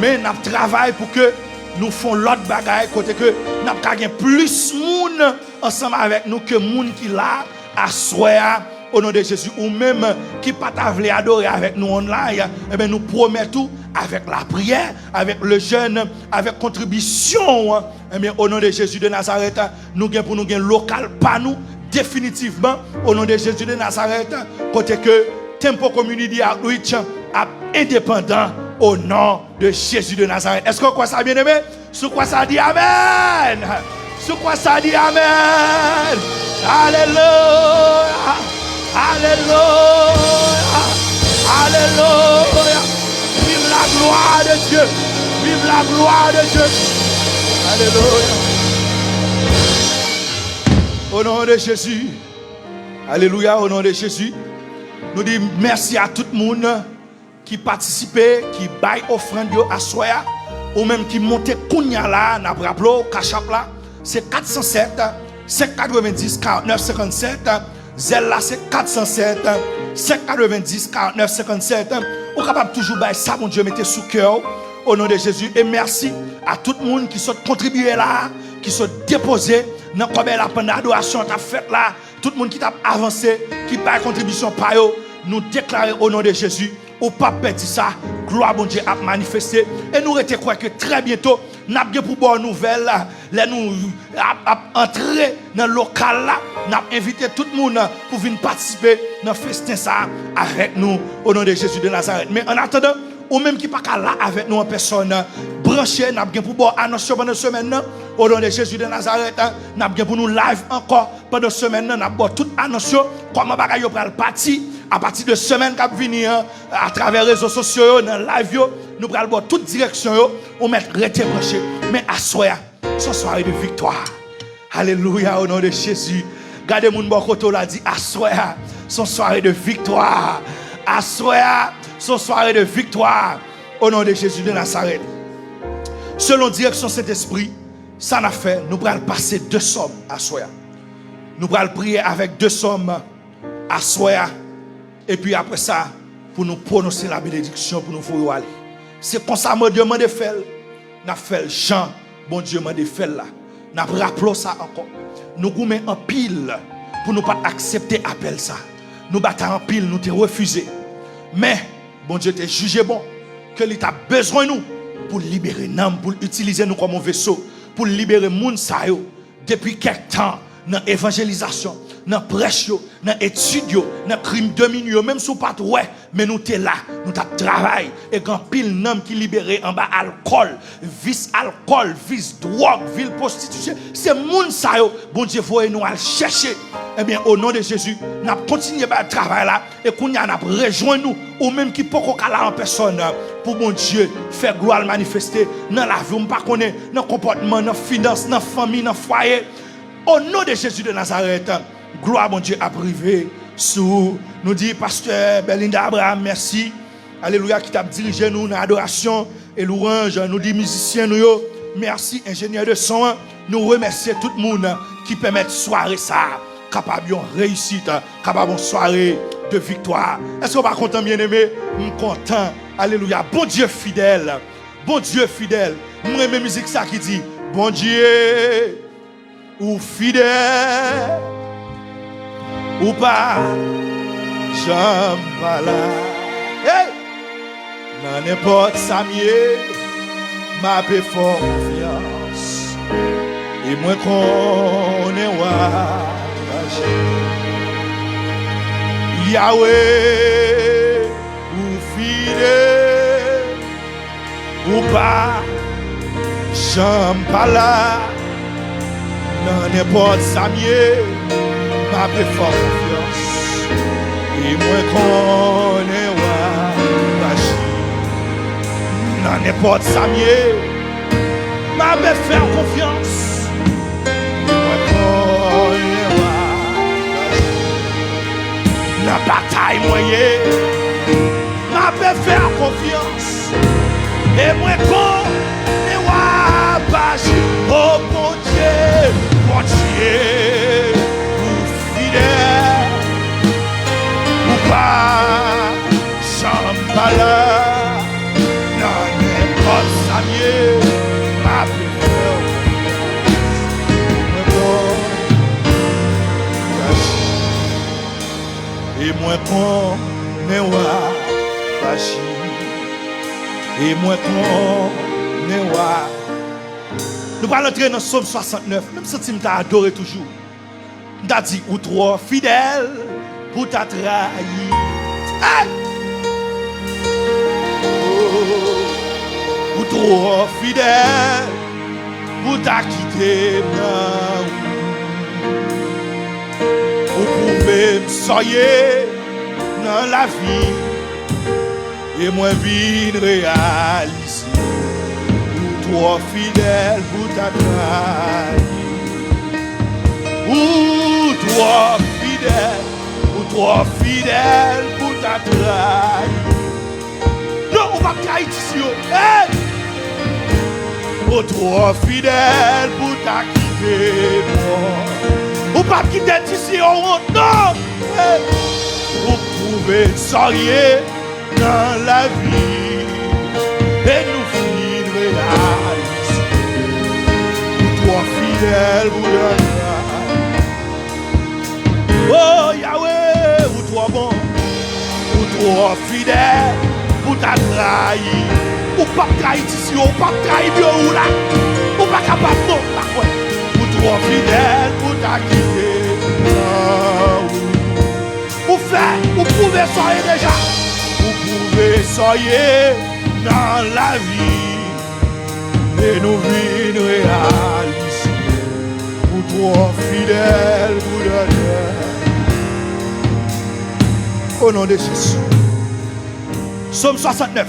men n ap travay pou ke nou fè yon lòt bagay kote ke n ap ka gen plis moun ansanm avèk nou ke moun ki la aswè a. O non de Jezi, ou menm ki pa ta vle adore avèk nou online, enben, nou pwomèt ou, avèk lapriyè, avèk le jeûne, avèk kontribisyon, enben, o non de Jezi de Nazarèt, nou gen pou nou gen lokal pa nou, definitivman, o non de Jezi de Nazarèt, kote ke Temple Community Outreach ap endepandan, o non de Jezi de Nazarèt. Èske w kwè sa, byeneme? Si w kwè sa, di amèn. Si w kwè sa, di amèn. Alelouya. Alelouya. Alelouya. Vive la gloire de Dieu. Vive la gloire de Dieu. Alelouya. O non de Jezi. Alelouya, o non de Jezi. Nou di mèsi a tout moun ki patisipe, ki bay ofrann yo aswè a, ou menm ki monte kounye a la, n ap raple w, Cash App la, se kat san sèt, senk katrevendis, karant nèf senkann sèt, Zelle la, se kat san sèt, senk katrevendis, karant nèf senkann sèt. Ou kapab toujou bay sa Bondye mete sou kè w, o non de Jezi. E mèsi a tout moun ki sot kontribiye la, ki sot depoze nan kòbèy la pandan adorasyon an t ap fèt la. Tout moun ki t ap avanse, ki bay kontribisyon pa yo, nou deklare o non de Jezi, ou p ap pèdi sa, glwa Bondye ap manifeste, e nou rete kwè ke trè byento, n ap gen pou ba w nouvèl, lè nou ap, ap antre nan lokal la, n ap envite tout moun pou vin patisipe nan festen sa a avèk nou, o non de Jezi de Nazarèt. Men annatandan, ou menm ki pa ka la avèk nou an pèsòn, branche, n ap gen pou ba w anons yo pandan semèn nan, o non de Jezi de Nazarèt, n ap gen pou nou live ankò pandan semèn nan, n ap ba w tout anons yo, kòman bagay yo pral pati, apati de semèn k ap vini an, atravè rezo sosyo yo, nan live yo, nou pral ba w tout direksyon yo, ou mèt rete branche. Men aswè a, se yon sware de viktwa. Alelouya, o non de Jezi. Gade moun bò kote w la, di, aswè a, se yon sware de viktwa. Aswè a, se yon sware de viktwa. O non de Jezi de Nazarèt. Selon direksyon Sentespri, sa n ap fè, nou pral pase de sòm aswè a. Nou pral priye avèk de sòm aswè a. Epi apre sa, pou nou pwononse labenediksyon, pou nou voye w ale. Se konsa Bondye mande fè l, n ap fè l jan Bondye mande fè l la. N ap raple w sa ankò. Nou goumen anpil pou nou pa t aksepte apèl sa. Nou batay anpil, nou te refize. Men, Bondye te jije bon ke li t ap bezwen nou pou l libere nanm, pou l itilize nou kòm yon veso, pou l libere moun sa yo depi kèk tan nan evanjelizasyon, nan prèch yo, nan etid yo, nan krim de minui yo, menm si w pa t wè, men nou te la, nou t ap travay, e gen anpil nanm ki libere anba alkòl, vis alkòl, vis dwòg, vis pwostitisye. Se moun sa yo Bondye voye nou al chèche. Ebyen, o non de Jezi, n ap kontinye bay travay la, e kounye a n ap rejwenn nou, ou menm ki poko ka la an pèsòn, pou Bondye fè glwa l manifeste nan lavi w, m pa konnen, nan konpòtman, nan finans, nan fanmi, nan fwaye. O non de Jezi de Nazarèt, glwa Bondye ap rive sou ou. Nou di pastè Berlinda Abraham mèsi, alelouya, ki t ap dirije nou nan adorasyon e lwanj. Nou di mizisyen nou yo mèsi, enjenyè de son an. Nou remèsye tout moun ki pèmèt sware sa a kapab yon reyisit, kapab yon sware de viktwa. Èske w pa kontan, byeneme? M kontan. Alelouya. Bondye fidèl. Bondye fidèl. M renmen mizik sa ki di, Bondye, ou fidèl, ou pa janm pa la. Hey! Nan nenpòt sa m ye, m ape fè w konfyans. E mwen konnen w ap aji. Yawe, ou fidèl, ou pa janm pa la. Nan nenpòt sa m ye, m ape fè w konfyans. E mwen konnen w ap aji. Nan nenpòt sa m ye, m ape fè w konfyans. E mwen konnen w ap aji. Nan batay mwen ye, m ape fè w konfyans. E mwen konnen w ap aji. O Bondye, Bondye, ou fidèl, ou pa janm pa la. Nan nenpòt sa m ye, m ap Konnen w ap aji. E mwen konnen w ap. Nou pral antre nan Sòm swasantnèf. Menm santi m ta adore toujou. M ta di, ou twò fidèl pou ta trayi. Hey! Oh, ou twò fidèl pou ta kite m nan wout. Ou pwouve m sa w ye nan lavi. E mwen vin reyalize ou twò fidèl pou ta trayi. Ou twò fidèl, ou twò fidèl pou ta trayi. Non, ou p ap trayi ti si yo. Hey! Ou twò fidèl pou ta kite mò. Ou p ap kite ti si yo wont, non! Hey! Ou pwouve sa w ye nan lavi. E nou fin reyalize ou twò fidèl pou ta trayi. Oh, Yahweh, ou twò bon. Ou twò fidèl pou ta trayi. Ou p ap trayi ti si yo, ou p ap trayi byo ou la. Ou pa kapab non, pa kwè. Ou twò fidèl pou ta kite. Ou fè, ou pwouve sa w ye deja. Ou pwouve sa w ye nan lavi. E nou vin reyalize ou twò fidèl pou ta trayi. O non de Jezi. Sòm swasantnèf.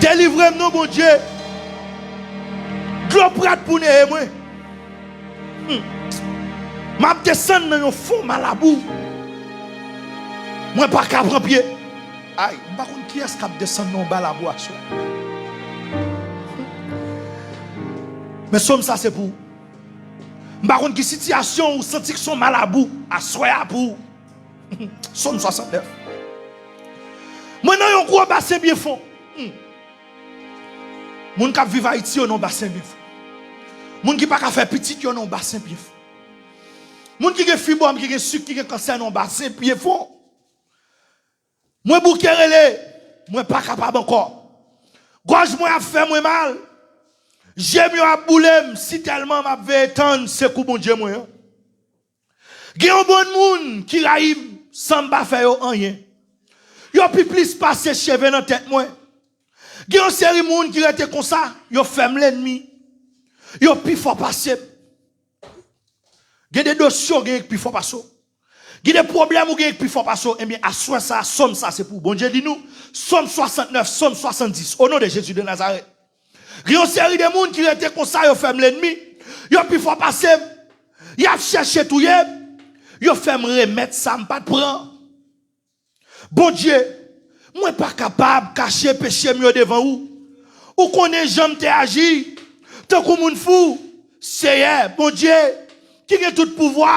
Delivre m non, Bondye. Dlo prèt pou neye mwen. Hmm. M ap desann nan yon fon malabou. Mwen pa ka pran pye. Ay, m pa konn kiyès k ap desann nan yon ba labou aswè. Men sòm sa se pou ou. M pa konn ki sitiyasyon ou santi k se yon malabou aswè a pou ou. Sòm swasantnèf. Mwen nan yon gwo basen byen fon. Hmm. Moun k ap viv Ayiti yo nan yon basen byen fon. Moun ki pa ka fè pitit yo nan yon basen byen fon. Moun ki gen fibwòm, ki gen sik, ki gen kansè nan yon basen byen fon. Mwen bouke rele, mwen pa kapab ankò. Gòj mwen ap fè mwen mal. Je m yo ap boule m, sitèlman m ap veye tann sekou Bondye mwen an. Gen yon bann moun ki rayi m san m pa fè yo anyen. Yo pi plis pase cheve nan tèt mwen. Gen yon seri moun ki rete konsa, yo fè m lènmi. Yo pi fò pase m. Gen de dosye w genyen k pi fò pase w. Gen de pwoblèm ou genyen k pi fò pase w. Ebyen, aswè sa a, sòm sa se pou ou. Bondye di nou, sòm swasantnèf, sòm swasanndis, o non de Jezi de Nazarèt. Gen yon seri de moun ki rete konsa, yo fè m lènmi. Yo pi fò pase m. Y ap chèche touye m. Yo fè m remèt sa m pa t pran. Bondye, mwen pa kapab kache peche m yo devan ou. Ou konnen jan m te aji, tankou moun fou. Seyè, Bondye, ki gen tout pouvwa,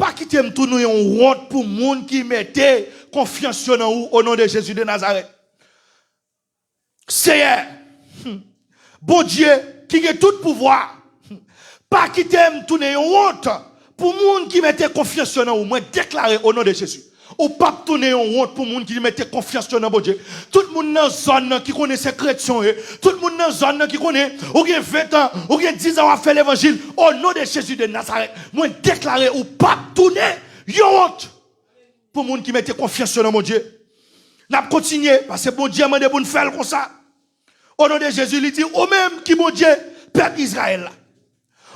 pa kite m tounen yon wont pou moun ki mete konfyans yo nan ou, o non de Jezi de Nazarèt. Seyè, hmm, Bondye ki gen tout pouvwa, hmm, pa kite m tounen yon wont pou moun ki mete konfyans yo nan ou. Mwen deklare o non de Jezi, ou p ap tounen yon wont pou moun ki mete konfyans yo nan Bondye. Tout moun nan zòn nan ki konnen se kretyen w ye, tout moun nan zòn nan ki konnen ou gen ven tan, ou gen diz an w ap fè levanjil, o non de Jezi de Nazarèt, mwen deklare ou p ap tounen yon wont pou moun ki mete konfyans yo nan Bondye. N ap kontinye, paske Bondye mande pou n fè l konsa. O non de Jezi, li di, ou menm ki Bondye pèp Izrayèl la,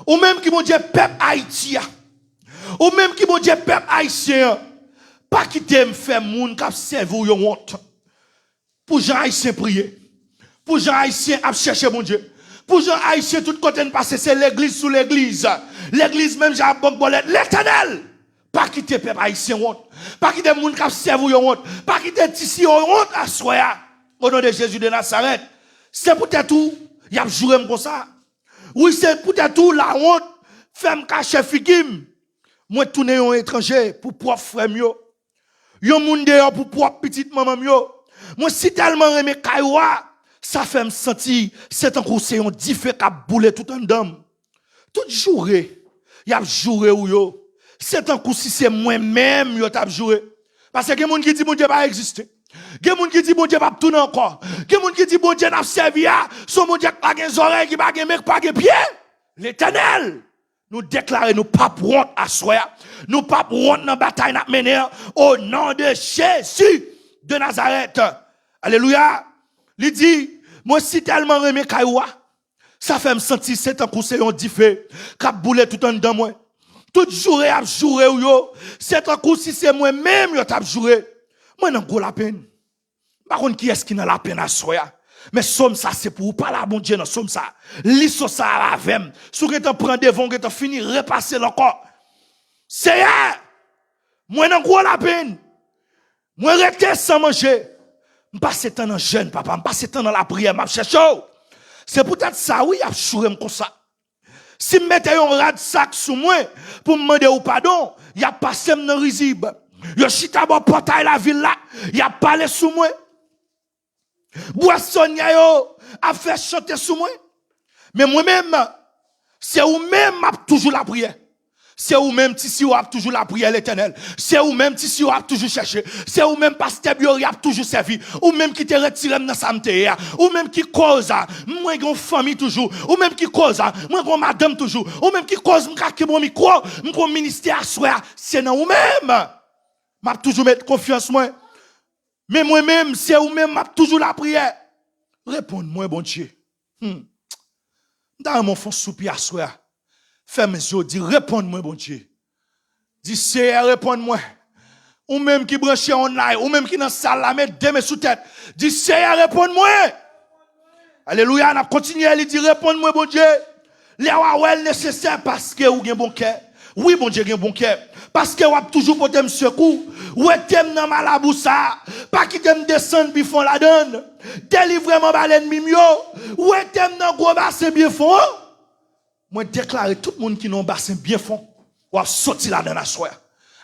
ou menm ki Bondye pèp Ayiti a, ou menm ki Bondye pèp ayisyen an, pa kite m fè moun k ap sèvi w yo wont. Pou jan Ayisyen priye. Pou jan Ayisyen ap chèche Bondye. Pou jan Ayisyen tout kote n pase, se legliz sou legliz. Legliz menm jan ap bank bòlèt. Letènèl, pa kite pèp ayisyen wont. Pa kite moun k ap sèvi w yo wont. Pa kite ti si yo wont aswè a. O non de Jezi de Nazarèt. Se poutèt ou y ap joure m konsa. Wi, se poutèt ou lawont fè m kache figi m. Mwen tounen yon etranje pou pwòp frè m yo. Yon moun deyò pou pwòp pitit manman m yo. Mwen sitèlman renmen kay ou a, sa fè m santi se tankou se yon dife k ap boule tout anndan m. Tout joure y ap joure ou yo, Se tankou si se mwen menm yo t ap joure. Paske gen moun ki di Bondye pa egziste. Gen moun ki di Bondye p ap tounen ankò. Gen moun ki di Bondye n ap sèvi a, se yon Bondye k pa gen zòrèy, ki pa gen men, ki pa gen pye. Letènèl, nou deklare nou p ap wont aswè a. Nou p ap wont nan batay n ap mennen an. O non de Jezi de Nazarèt. Alelouya. Li di, mwen si tèlman renmen kay ou a. Sa fè m santi se tankou se yon dife k ap boule tout anndan mwen. Tout joure y ap joure w yo, se tankou si se mwen menm yo t ap joure. Mwen nan gwo lapenn. M pa konn kiyès ki nan lapenn aswè a. Men sòm sa se pou ou. Pale a Bondye nan sòm sa. Li sòm sa avè m. Si w gentan pran devan, w gentan fini, repase l ankò. Seyè, mwen nan gwo lapenn. Mwen rete san manje. M pase tan nan jèn, papa. M pase tan nan lapriyè. M ap chèche w. Se poutèt sa, wi, y ap joure m konsa. Si m mete yon rad sak sou mwen pou m mande w padon, y ap pase m nan rizib. Yo chita bò pòtay lavil la, y ap pale sou mwen. Bwasonnyè yo ap fè chante sou mwen. Men mwen menm, se ou menm m ap toujou lapriyè. Se ou menm, Ti Siwo ap toujou lapriyè, Letènèl. Se ou menm, Ti Siwo ap toujou chèche. Se ou menm, pastè Biori ap toujou sèvi. Ou menm ki te retire m nan sa m te ye a. Ou menm ki koz a mwen gen yon fanmi toujou. Ou menm ki koz a mwen gen yon madanm toujou. Ou menm ki koz m ka kenbe yon mikwo, m gen yon ministè aswè a. Se nan ou menm m ap toujou met konfyans mwen. Men mwen menm, se ou menm m ap toujou lapriyè. Reponn mwen, Bondye. Hmm. M ta renmen w fè yon soupi aswè a. Fèmen zye w, di, reponn mwen, Bondye. Di, Seyè, reponn mwen. Ou menm ki branche online, ou menm ki nan sal la, met de men sou tèt. Di, Seyè, reponn mwen. Alelouya, n ap kontinye, li di, reponn mwen, Bondye. Lè w a wè l nesesè, paske ou gen bon kè. Wi, Bondye gen bon kè. Paske w ap toujou pote m sekou. Wete m nan malabou sa a. Pa kite m desann pi fon ladan l. Delivre m anba lènmi m yo. Wete m nan gwo basen byen fon an. Mwen deklare tout moun ki nan yon basen byen fon, w ap soti ladan l aswè a.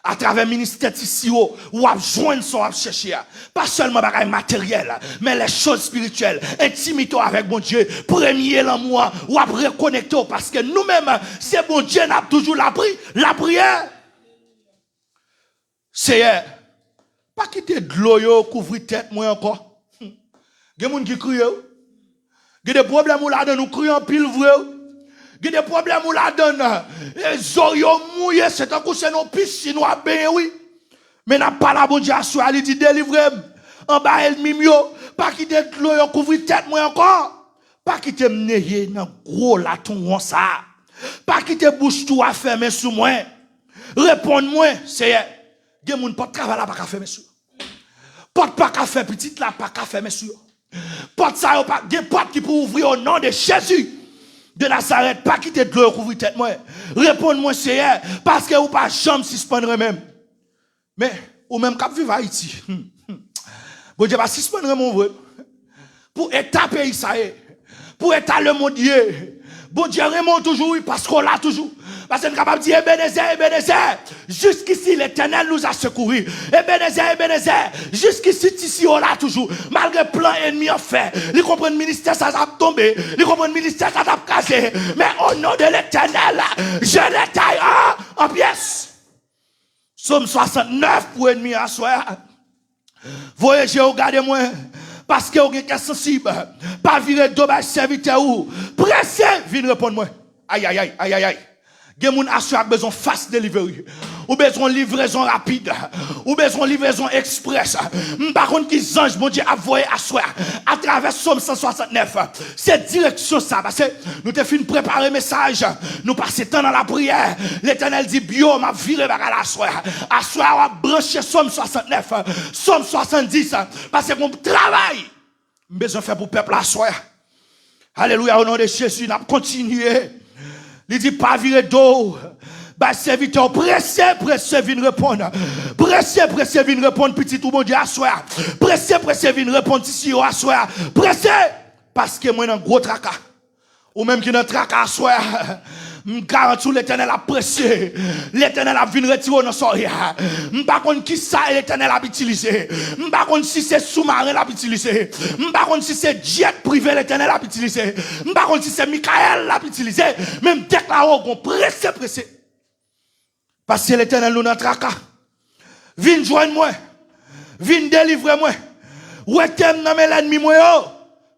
Atravè ministè Ti Siwo, w ap jwenn sa w ap chèche a. Pa sèlman bagay materyèl, men les choses spirituelles. Entimite w avèk Bondye. Premye lanmou an, w ap rekonekte w paske nou menm, se Bondye n ap toujou lapri, lapriyè. Seyè, pa kite dlo yo kouvri tèt mwen ankò. Hmm. Gen moun ki kriye, wi. Gen de pwoblèm ou ladan l, ou kriye anpil vre, wi. Gen de pwoblèm ou ladan l, e, zo yo mouye, se tankou se nan pisin w ap benyen, wi. Men n ap pale a Bondye aswè a, li di, delivre m anba ènmi m yo, pa kite dlo yo kouvri tèt mwen ankò. Pa kite m neye nan gwo latwon sa a. Pa kite bouch twou a fèmen sou mwen. Reponn mwen, Seyè. Gen moun pòt travay la pa ka fèmen sou yo. Pòt pa ka fè pitit la pa ka fèmen sou yo. Pòt sa yo pa gen pòt ki pou ouvri o non de Jezi de Nazarèt. Pa kite dlo yo kouvri tèt mwen. Reponn mwen, Seyè, paske ou pa janm sispann renmen m. Men, ou menm k ap viv Ayiti, Bondye pa sispann renmen w vre. Pou eta peyi sa ye, pou eta lemonn ye, Bondye renmen w toujou, wi, paske w la toujou. Paske n kapab di, Ebenezè, Ebenezè, jusqu'ici l'Éternel nous a secourus. Ebenezè, Ebenezè, jusqu'ici Ti Siwo la toujou. Malgre plan ènmi an fè, li konprann ministè sa ap tonbe, li konprann ministè sa ap kraze. Men o non de Letènèl, je détaille en, en pyès. Sòm swasantnèf pou ènmi aswè a. Voye je w gade mwen, paske w gen kè sansib. Pa vire do bay sèvitè ou. Prese vin reponn mwen. Ayayay, ayayay. Gen moun aswè a k bezwen fast delivery. Ou bezwen livrezon rapid. Ou bezwen livrezon eksprès. M pa konn ki zanj Bondye ap voye aswè a. Atravè Sòm san swasantnèf. Se direksyon sa, paske nou te fin prepare mesaj, nou pase tan nan lapriyè. Letènèl di, Bio, m ap vire bagay la aswè a. Aswè a, w ap branche Sòm swasantnèf, Sòm swasanndis, paske gon travay m bezwen fè pou pèp la aswè a. Alelouya, o non de Jezi, n ap kontinye. Li di, pa vire do w bay sèvitè w, prese, prese vin reponn. Prese, prese vin reponn pitit ou Bondye aswè a. Prese, prese vin reponn Ti Siwo aswè a. Prese, paske mwen nan gwo traka. Ou menm ki nan traka aswè a, m garanti w Letènèl ap prese. Letènèl ap vin retire w nan sa w ye a. M pa konn ki sa Letènèl ap itilize. M pa konn si se soumaren l ap itilize. M pa konn si se djèt prive Letènèl ap itilize. M pa konn si se Mikayèl l ap itilize. Men m deklare w gon prese, prese. Paske Letènèl, nou nan traka. Vin jwenn mwen. Vin delivre mwen. Wete m nan men lènmi mwen yo.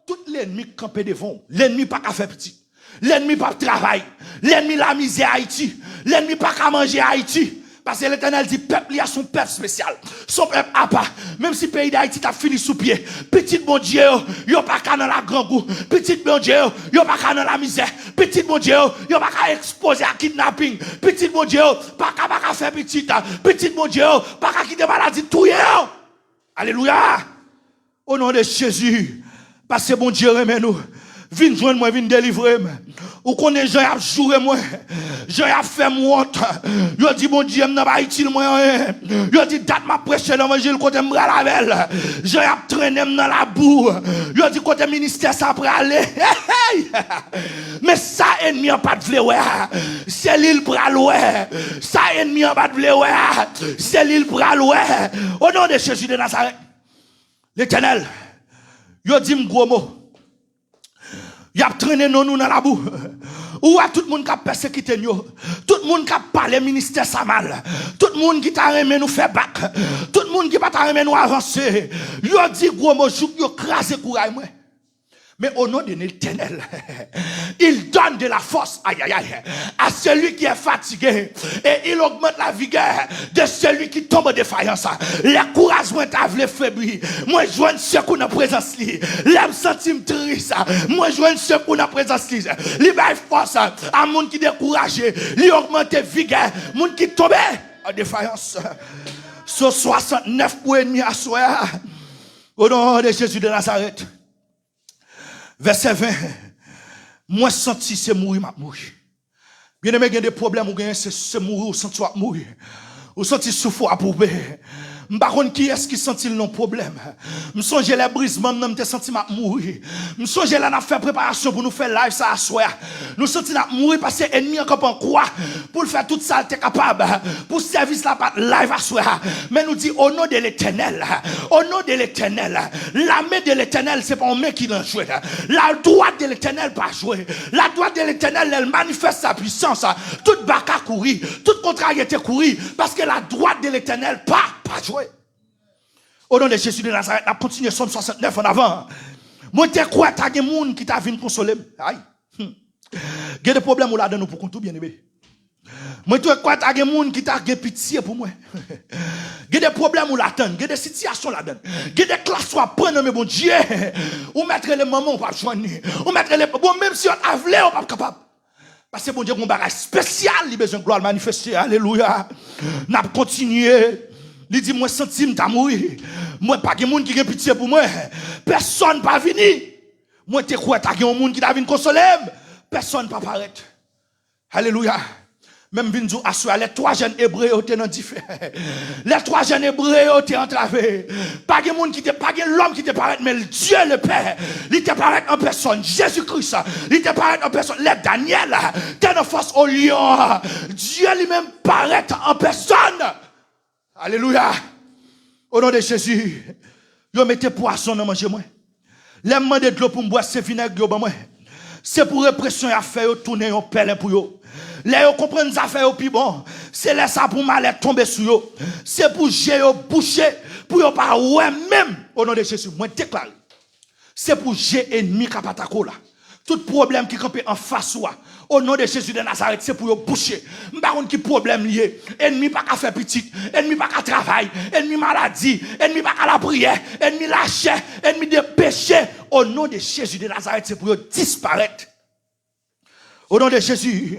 Tout lènmi k kanpe devan w. Lènmi pa ka fè pitit. Lènmi p ap travay. Lènmi lamizè Ayiti. Lènmi pa ka manje Ayiti. Paske Letènèl di pèp li a se yon pèp espesyal. Se yon pèp apa. Menm si peyi Dayiti t ap fini sou pye, pitit Bondye yo, yo pa ka nan lagrangou. Pitit Bondye yo, yo pa ka nan lamizè. Pitit Bondye yo, yo pa ka ekspoze a kidnaping. Pitit Bondye yo pa ka, pa ka fè pitit. Pitit Bondye yo pa ka kite maladi touye yo. Alelouya! O non de Jezi, paske Bondye renmen nou. Vin jwenn mwen, vin delivre m. Ou konnen jan y ap joure mwen, jan y ap fè m wont. Yo di Bondye m nan pa itil mwen anyen. Yo di dat m ap preche levanjil kote m pral avè l. Jan y ap trennen m nan labou. Yo di kote ministè sa prale. Hey, hey! Men sa ènmi an pa t vle wè a, se li l pral wè. Sa ènmi an pa t vle wè a, se li l pral wè. O non de Jezi de Nazarèt. Letènèl, yo di m gwo mo. Y ap trennen non nou nan labou. Ou wè tout moun k ap pèsekite n yo. Tout moun k ap pale ministè sa mal. Tout moun ki ta renmen nou fè bak. Tout moun ki pa ta renmen nou avanse. Yo di gwo mo jouk yo kraze kouray mwen. Mais au nom de l'Éternel, il donne de la force, aïe, aïe, aïe, à celui qui est fatigué et il augmente la vigueur de celui qui tombe en défaillance. Lè kouraj mwen ta vle febli, mwen jwenn sekou nan prezans li. Lè m santi m tris, mwen jwenn sekou nan prezans li. Li bay fòs a moun ki dekouraje, li ogmante vigè moun ki tonbe an defayans. Sòm swasantnèf pou ènmi aswè a. O non de Jezi de Nazarèt. Vèsè ven, mwen santi se mouri m ap mouri. Byeneme, gen de pwoblèm ou genyen, se, se mouri ou santi w ap mouri. Ou santi souf ou ap woupe. M pa konn kiyès ki santi l nan pwoblèm. M sonje lè brizman m nan, m te santi m ap mouri. M sonje lè n ap fè preparasyon pou nou fè live sa aswè a. Nou santi n ap mouri paske ènmi an kanpe an kwa pou l fè tout sa l te kapab pou sèvis la pa t live aswè a. Men nou di, o non de Letènèl, o non de Letènèl, lame de Letènèl, se pa yon men ki nan jwe. La dwat de Letènèl pa jwe. La dwat de Letènèl, lè l manifèst sa pwisans, tout baka kouri, tout kontraryete kouri, paske la dwat de Letènèl pa, pa jwe. O non de Jezi de Nazarèt, n ap kontinye Sòm swasantnèf an avan. Mwen te kwè ta gen moun ki ta vin konsole m. Ay. Hmm. Gen de pwoblèm ou ladan ou pou kont ou, byeneme. Mwen te kwè ta gen moun ki ta gen pitye pou mwen. Gen de pwoblèm ou ladan, gen de sitiyasyon ladan. Gen de klas w ap pran nan men Bondye. Ou mèt rele manman, ou p ap jwenn li. Ou mèt rele, bon, menm si yo ta vle, ou p ap kapab. Paske Bondye gen yon bagay espesyal, li bezwen glwa l manifeste. Alelouya. N ap kontinye. Li di, mwen santi m ta mouri. Mwen pa gen moun ki gen pitye pou mwen. Pèsonn pa vini. Mwen te kwè ta gen yon moun ki ta vin konsole m. Pèsonn pa parèt. Alelouya. Men m vin di w aswè a, lè twa jèn Ebre yo te nan dife. Lè twa jèn Ebre yo te antrave. Pa gen moun ki te, pa gen lòm ki te parèt, men Dieu le Père, li te parèt an pèsòn. Jezi Kris, li te parèt an pèsòn. Lè Danyèl te nan fòs o lyon, Dieu li menm parèt an pèsòn. Alelouya. O non de Jezi, yo mete pwazon nan manje mwen. Lè m mande dlo pou m bwè, se vinèg yo ban mwen. Se pou represyon y ap fè yo tounen yon pèlen pou yo. Lè yo konprann zafè yo pi bon, se lè sa pou malè tonbe sou yo. Se pou je yo bouche, pou yo pa wè menm. O non de Jezi, mwen deklare. Se pou je ènmi k ap atake w la. Tout pwoblèm ki kanpe anfas ou a, o non de Jezi de Nazarèt, se pou yo bouche. M pa konn ki pwoblèm li ye. Ènmi pa ka fè pitit. Ènmi pa ka travay. Ènmi maladi. Ènmi pa ka lapriyè. Ènmi lachè. Ènmi de peche. O non de Jezi de Nazarèt, se pou yo disparèt. O non de Jezi,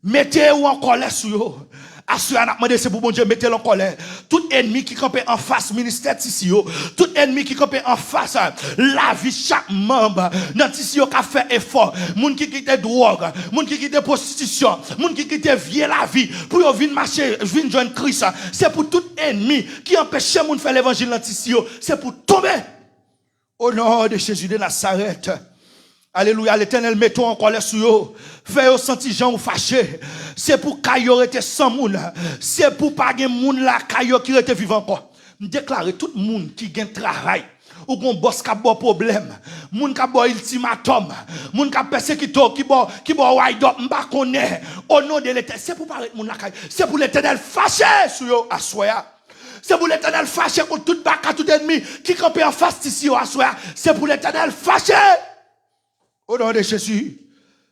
mete ou an kòlè sou yo. Aswè a n ap mande se pou Bondye mete l an kòlè. Tout ènmi ki kanpe anfas ministè Tisi yo, tout ènmi ki kanpe anfas, ah, lavi chak manm nan Tisi yo k ap fè efò, moun ki kite dwòg, moun ki kite pwostitisyon, moun ki kite vye lavi pou yo vin mache, vin jwenn Kris. Se pou tout ènmi ki anpeche moun fè levanjil nan Tisi yo, se pou tonbe. O non de Jezi de Nazarèt. Alelouya, Letènèl mete w an kòlè sou yo. Fè yo santi jan ou fache. Se pou kay yo rete san moun. Se pou pa gen moun lakay yo ki rete vivan ankò. M deklare tout moun ki gen travay, Ou gon bòs k ap ba w pwoblèm, moun k ap ba w iltimatòm, moun k ap pèsekite w, ki ba w, ki ba w wide up, m pa konnen. O non de Letènèl, se pou pa ret moun lakay. Se pou Letènèl fache sou yo aswè a. Se pou Letènèl fache kont tout baka, tout ènmi ki kanpe anfas tisi yo aswè a. Se pou Letènèl fache. O non de Jezi.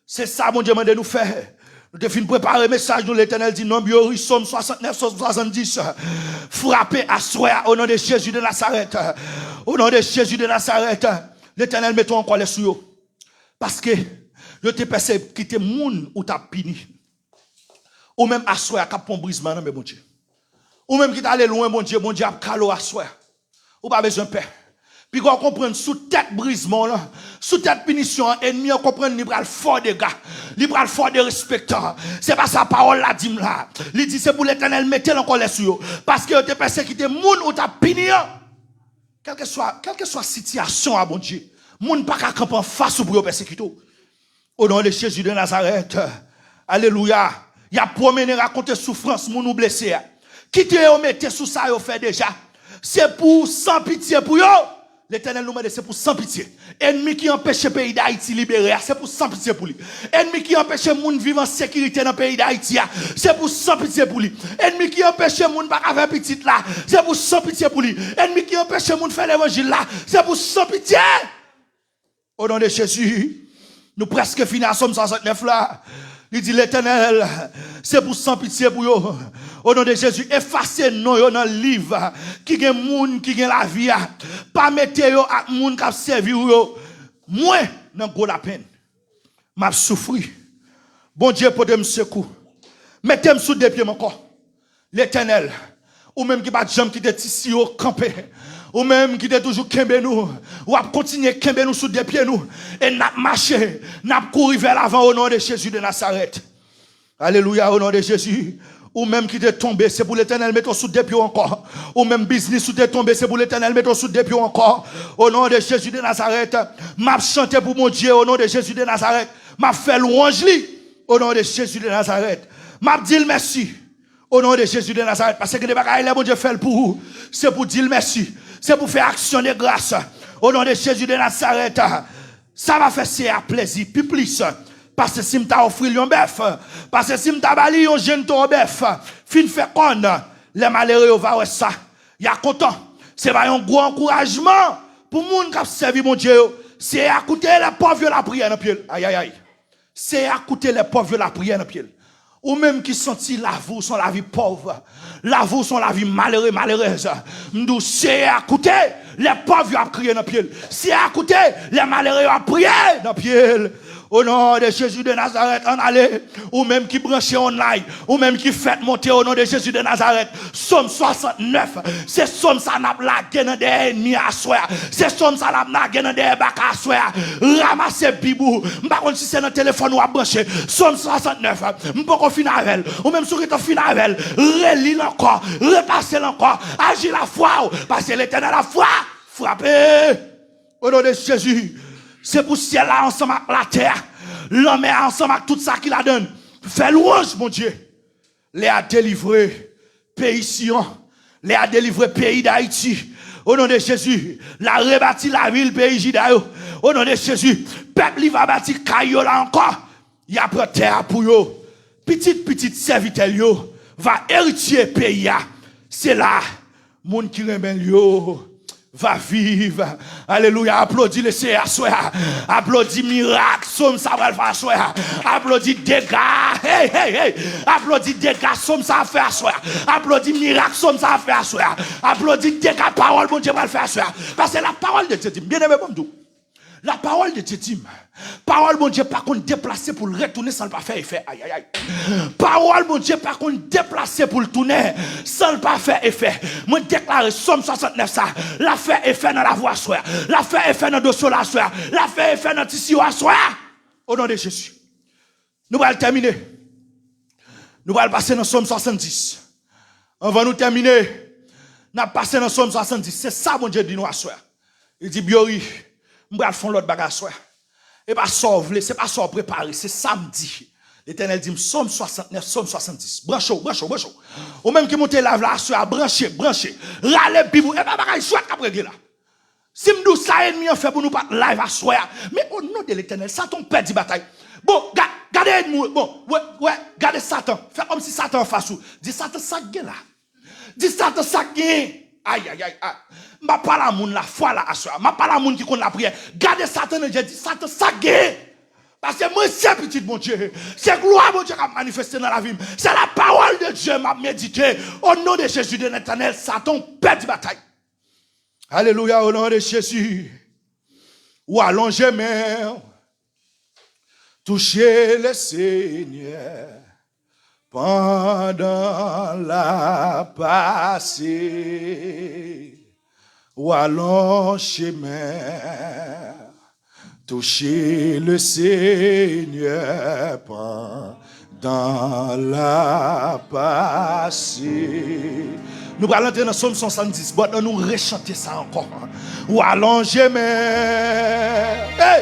Se sa Bondye mande nou fè. Nou te fin prepare mesaj nou, Letènèl di, nonm yo, ri, Sòm swasantnèf, Sòm swasanndis. Frape aswè a, o non de Jezi de Nazarèt. O non de Jezi de Nazarèt. Letènèl mete w an kòlè sou yo. Paske yo te pèsekite moun ou t ap pini. Ou menm aswè a k ap pran brizman nan men Bondye. Ou menm ki t ale lwen Bondye, Bondye ap kale w aswè a. Ou pa bezwen pè. Piga w konprann sou tèt brizman w lan, sou tèt pinisyon an, ènmi an konprann li pral fè w dega. Li pral fè w derespektan. Se pa sa pawòl la di m la. Li di se pou Letènèl mete l an kòlè sou yo. Paske yo te pèsekite moun ou t ap pini an. Kèlkeswa, kèlkeswa sitiyasyon a Bondye, moun pa ka kanpe anfas ou pou yo pèsekite w. O non de Jezi de Nazarèt. Alelouya. Y ap pwomennen rakonte soufrans moun ou blese a. Kite yo mete sou sa yo fè deja. Se pou san pitye pou yo. Letènèl nou mande se pou san pitye. Ènmi ki anpeche peyi Dayiti libere a, se pou san pitye pou li. Ènmi ki anpeche moun viv an sekirite nan peyi Dayiti a, se pou san pitye pou li. Ènmi ki anpeche moun pa ka fè pitit la, se pou san pitye pou li. Ènmi ki anpeche moun fè levanjil la, se pou san pitye. O non de Jezi, nou prèske fini a Sòm swasantnèf la. Li di, Letènèl, se pou san pitye pou yo. O non de Jezi, efase non yo nan liv ki gen moun ki gen lavi a. Pa mete yo ak moun k ap sèvi w yo. Mwen nan gwo lapenn. M ap soufri. Bondye, pote m sekou. Mete m sou de pye m ankò. Letènèl, ou menm ki pa t janm kite tisi yo kanpe, ou menm ki te toujou kenbe nou, w ap kontinye kenbe nou sou de pye nou, e n ap mache, n ap kouri vè lavan, o non de Jezi de Nazarèt. Alelouya, o non de Jezi. Ou menm ki te tonbe, se pou Letènèl mete w sou de pye w ankò. Ou menm biznis ou te tonbe, se pou Letènèl mete w sou de pye w ankò. O non de Jezi de Nazarèt, m ap chante pou Bondye, o non de Jezi de Nazarèt. M ap fè lwanj li, o non de Jezi de Nazarèt. M ap di l mèsi. O non de Jezi de Nazarèt, paske gen de bagay lè Bondye fè l pou ou, se pou di l mèsi, se pou fè aksyon de gras. O non de Jezi de Nazarèt, sa va fè Seyè a plezi pi plis pase si m ta ofri l yon bèf, pase si m ta ba li yon jenn towo bèf, fin fè kòn. Lè malere yo va wè sa, y a kontan. Se va yon gwo ankourajman pou moun k ap sèvi Bondye yo. Seyè a koute lè pòv yo lapriyè nan pye l. Ayayay. Seyè a koute lè pòv yo lapriyè nan pye l. Ou menm ki santi lavi w se yon lavi pòv, lavi w se yon lavi malere, malerèz, m di w, Seyè a koute lè pòv yo ap kriye nan pye l. Seyè a koute lè malere yo ap priye nan pye l. O non de Jezi de Nazarèt, ann ale. Ou menm ki branche online, ou menm ki fèk monte, o non de Jezi de Nazarèt. Sòm swasantnèf, se sòm sa n ap lage nan dèyè ènmi a aswè a. Se sòm sa n ap lage nan dèyè baka aswè a. Ranmase Bib ou. M pa konn si se nan telefòn ou ap branche. Sòm swasantnèf, m poko fin avè l. Ou menm si w gentan fin avè l, reli l ankò, repase l ankò. Aji lafwa w, paske Letènèl ap fra-, frape. O non de Jezi, se pou syèl la ansanm ak latè a, lanmè a ansanm ak tout sa ki ladan l, fè lwanj Bondye. Lè a delivre peyi Siyon, lè a delivre peyi Dayiti. O non de Jezi, l a rebati lavil peyi Jida yo. O non de Jezi, pèp li va bati kay yo la ankò. Y a pran tè a pou yo. Pitit pitit sèvitè l yo va eritye peyi a. Se la moun ki renmen l yo va viv. Alelouya. Aplodi Leseyè aswè a. Aplodi mirak sòm sa pral fè aswè a. Aplodi dega. Hey, hey, hey. Aplodi dega sòm sa ap fè aswè a. Aplodi mirak sòm sa ap fè aswè a. Aplodi dega pawòl Bondye pral fè aswè a. Paske la parole de Dieu di m, byeneme, ban m di w. La parole de Dieu di m, pawòl Bondye pa konn deplase pou l retounen san l pa fè efè. Ayayay. Pawòl Bondye pa konn deplase pou l tounen san l pa fè efè. Mwen deklare sòm swasantnèf sa, l ap fè efè nan lavi w aswè a. L ap fè efè nan dosye w la aswè a. L ap fè efè nan tisi w aswè a. O non de Jezi. Nou pral tèmine. Nou pral pase nan sòm swasanndis. Anvan nou tèmine, n ap pase nan sòm swasanndis. Se sa Bondye di nou aswè a. Li di, Biori, m pral fè yon lòt bagay aswè a. E pa sa w vle, se pa sa w prepare, se sa m di. Letènèl di m, sòm swasantnèf, sòm swasanndis. Branche w, branche w, branche w. Ou menm ki monte live la aswè a, branche, branche. Rale Bib ou, e pa bagay jwèt k ap regle la. Si m di w sa ènmi an fè pou nou pa t live aswè a. Men o non de Letènèl, Satan pèdi batay. Bon, ga, gade ènmi w, bon, wè, wè, gade Satan. Fè kòmsi Satan anfas ou. Di Satan sa k gen la. Di Satan sa k gen. Ay, ay, ay, ay. M pa pale a moun lafwa la aswè a. M pa pale a moun ki konn lapriyè. Gade Satan nan je, di Satan sa k gen. Paske mwen se pitit Bondye. Se glwa Bondye k ap manifeste nan lavi m. Se la parole de Dieu m ap medite. O non de Jezi de Letènèl, Satan pèdi batay. Alelouya, o non de Jezi. Ou alonje men w, touche le Senyè pandan l ap pase. Ou alonje men, touche le Senyè pandan l ap pase. Nou pral antre nan Sòm swasanndis, but ann nou rechante sa ankò. Ou alonje men, hey!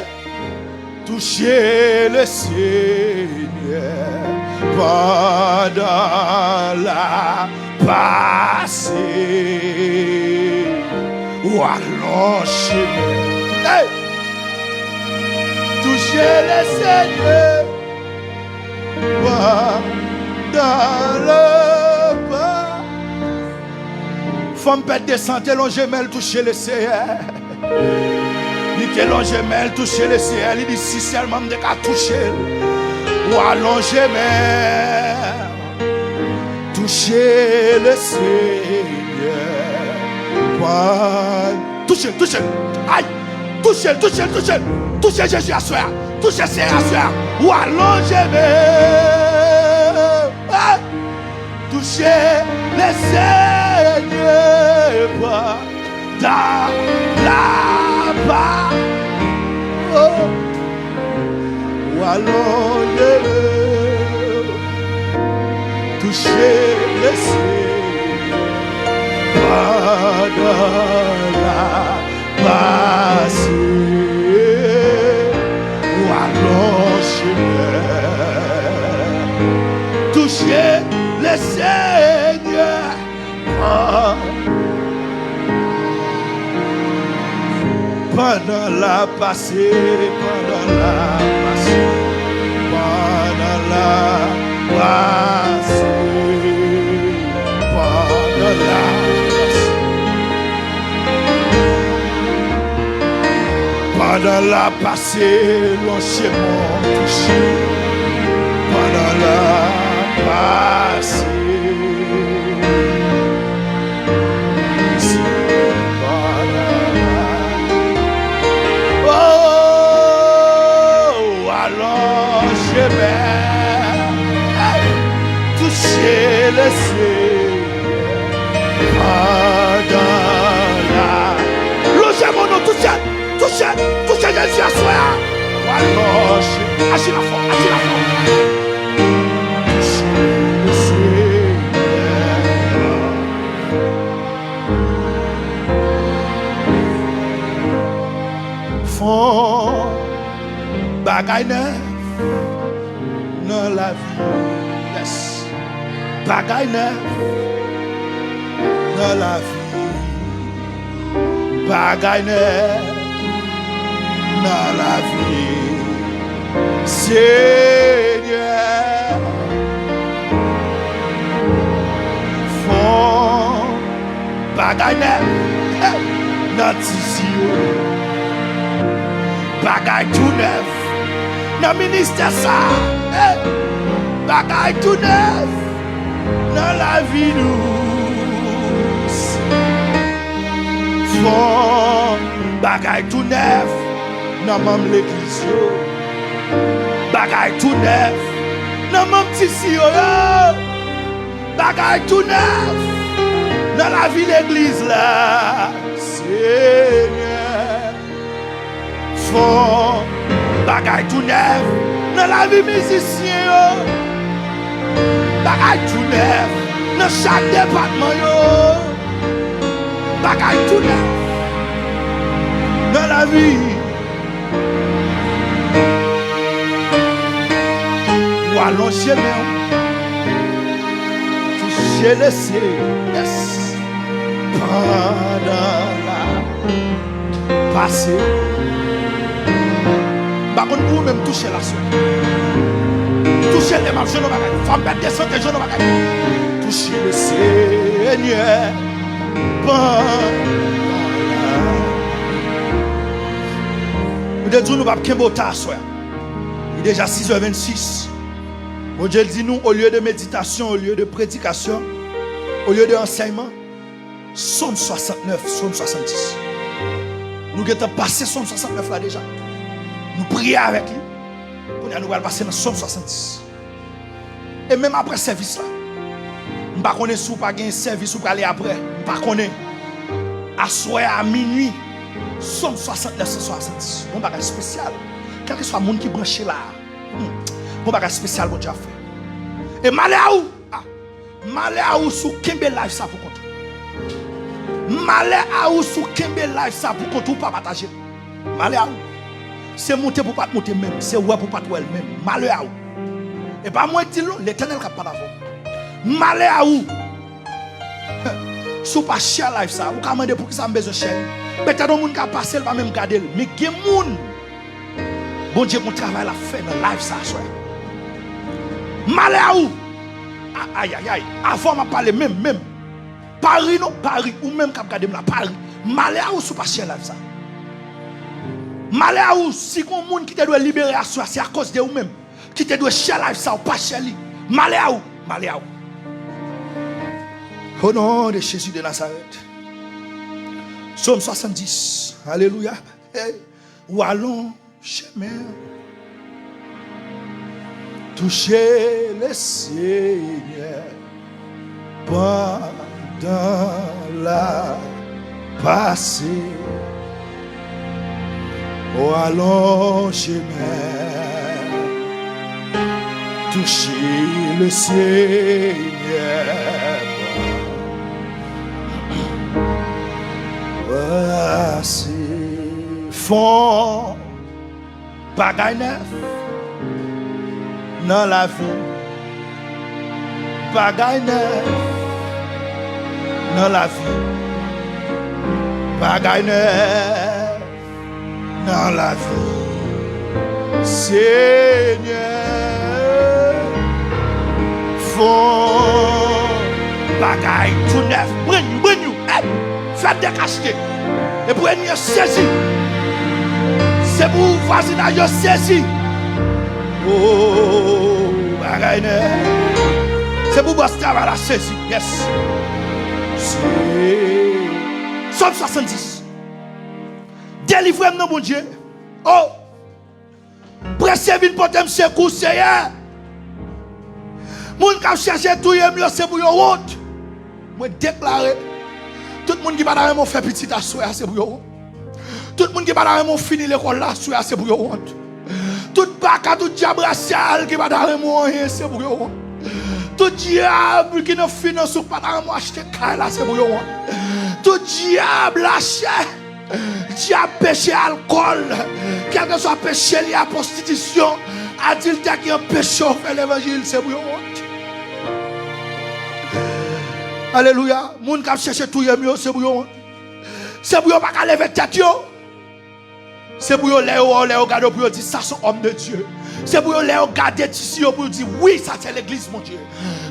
Touche le Senyè pandan l ap pase. Ou alonje men, hey! Touche le Senyè pandan l ap pase. Fanm pèt de san te lonje men l touche le Seyè. Li te lonje men l touche le Seyè. Li di, si sèlman m te ka touche l. Ou alonje men, touche le Seyè. Touche l, touche l. Ay! Touche l, touche l, touche l. Touche Jezi aswè a. Touche Seyè aswè a. Ou alonje men. Ay! Touche le Senyè pandan l ap pase. Ou alonje men, touche le Senyè pandan l ap pase. Ou alonje men, touche le Senyè. Pandan l ap pase, pandan l ap pase, pandan l ap pase, pandan l ap pase. Pandan l ap pase, lonje men w touche. Pandan l ap pase. Oh, alonje men, hey, touche le Senyè pandan l ap. Lonje men w, touche, touche, touche Jezi aswè a. Alonje, aji la fò, aji la fò. Touche le Senyè. Fon bagay nèf nan lavi. Yes. Bagay nèf nan lavi. Bagay nèf nan lavi. Senyè, fon bagay nèf, hey, nan ti zye yo. Bagay tou nèf nan ministè sa a. Hey, bagay tou nèf nan lavi nou. Fon bagay tou nèf nan manm legliz yo. Bagay tou nèf nan manm ti zye yo. Bagay tou nèf nan lavi legliz la, Senyè. Fon bagay tou nèf nan lavi mizisyen yo. Bagay tou nèf nan chak depatman yo. Bagay tou nèf nan lavi. Ou alonje men w, touche le Senyè. Yes. Pandan l ap pase. M pa konn pou ou menm, touche l aswè. Touche l, lè m ap jwenn yon bagay. Fwa m pèt de sante, jwenn yon bagay. Touche le Senyè. Ban. Nou te di w nou p ap kenbe w ta aswè a. Li deja sis è vennsis. Bondye di nou, olye de meditasyon, olye de predikasyon, olye de ansèyman, Sòm swasantnèf, Sòm swasanndis. Nou gentan pase Sòm swasantnèf la deja. Nou priye avèk li. Kounye a nou pral pase nan Sòm swasanndis. E menm apre sèvis la, m pa konnen si w pa gen sèvis ou prale apre. M pa konnen. Aswè a minui, Sòm swasantnèf, Sòm swasanndis. Yon bagay espesyal. Kèlkeswa moun ki branche la, hmm, yon bagay espesyal Bondye ap fè. E malè a ou! Ah! Malè a ou si w kenbe live sa pou kont ou. Malè a ou si w kenbe live sa pou kont ou, pa pataje l. Malè a ou. Se moute pou pa t moute menm, se wè pou pa t wè l menm. Malè a ou. E pa mwen k di l non, Letènèl k ap pale avè w. Malè a ou. Si w pa share live sa, ou ka mande poukisa m bezwen share li. Petèt yon moun ka pase, l pa menm gade l. Men gen moun Bondye gon travay l ap fè nan live sa aswè. Malè a ou! A- Ayayay, avan m ap pale menm, menm. Pa ri non, pa ri. Ou menm k ap gade m la, pa ri. Malè a ou si w pa share live sa. Malè a ou si gon moun ki te dwe libere aswè a, se akoz de ou menm ki te dwe share live sa, ou pa share li. Malè a ou, malè a ou. O non de Jezi de Nazarèt. Sòm swasanndis. Alelouya. Hey. Ou alon chemen. Touche le Senyè pandan l ap pase. Ou alon chemen. Touche le Senyè pandan l ap pase. Fon bagay nèf nan lavi. Bagay nèf nan lavi. Bagay nèf nan lavi. Senyè, fon bagay tou nèf. Brand new, brand new. Hey! Fè dekachte. E pou ènmi yo sezi. Se pou vwazinaj yo sezi. O, bagay nèf. Se pou bòs travay la sezi. Yes. Se Sòm swasanndis. Delivre m non, Bondye. O! Prese vin pote m sekou, Seyè. Moun k ap chèche touye m yo, se pou yo wont. Mwen deklare, tout moun ki pa ta renmen w fè pitit aswè a, se pou yo wont. Tout moun ki pa ta renmen w fini lekòl la aswè a, se pou yo wont. Tout baka, tout dyab rasyal ki pa ta renmen w anyen, se pou yo wont. Tout dyab ki nan finans ou ki pa ta renmen w achte kay la, se pou yo wont. Tout dyab lachè, dyab peche alkòl, kèlkeswa peche li a, pwostitisyon, adiltè ki anpeche w fè levanjil, se pou yo wont. Alelouya. Moun k ap chèche touye m yo, se pou yo wont. Se pou yo pa ka leve tèt yo. Se pou yo, lè yo wè w, lè yo gade w, pou yo di, "Sa se yon homme de Dieu." Se pou yo, lè yo gade tisi yo, pou yo di, "Wi, sa se legliz Bondye."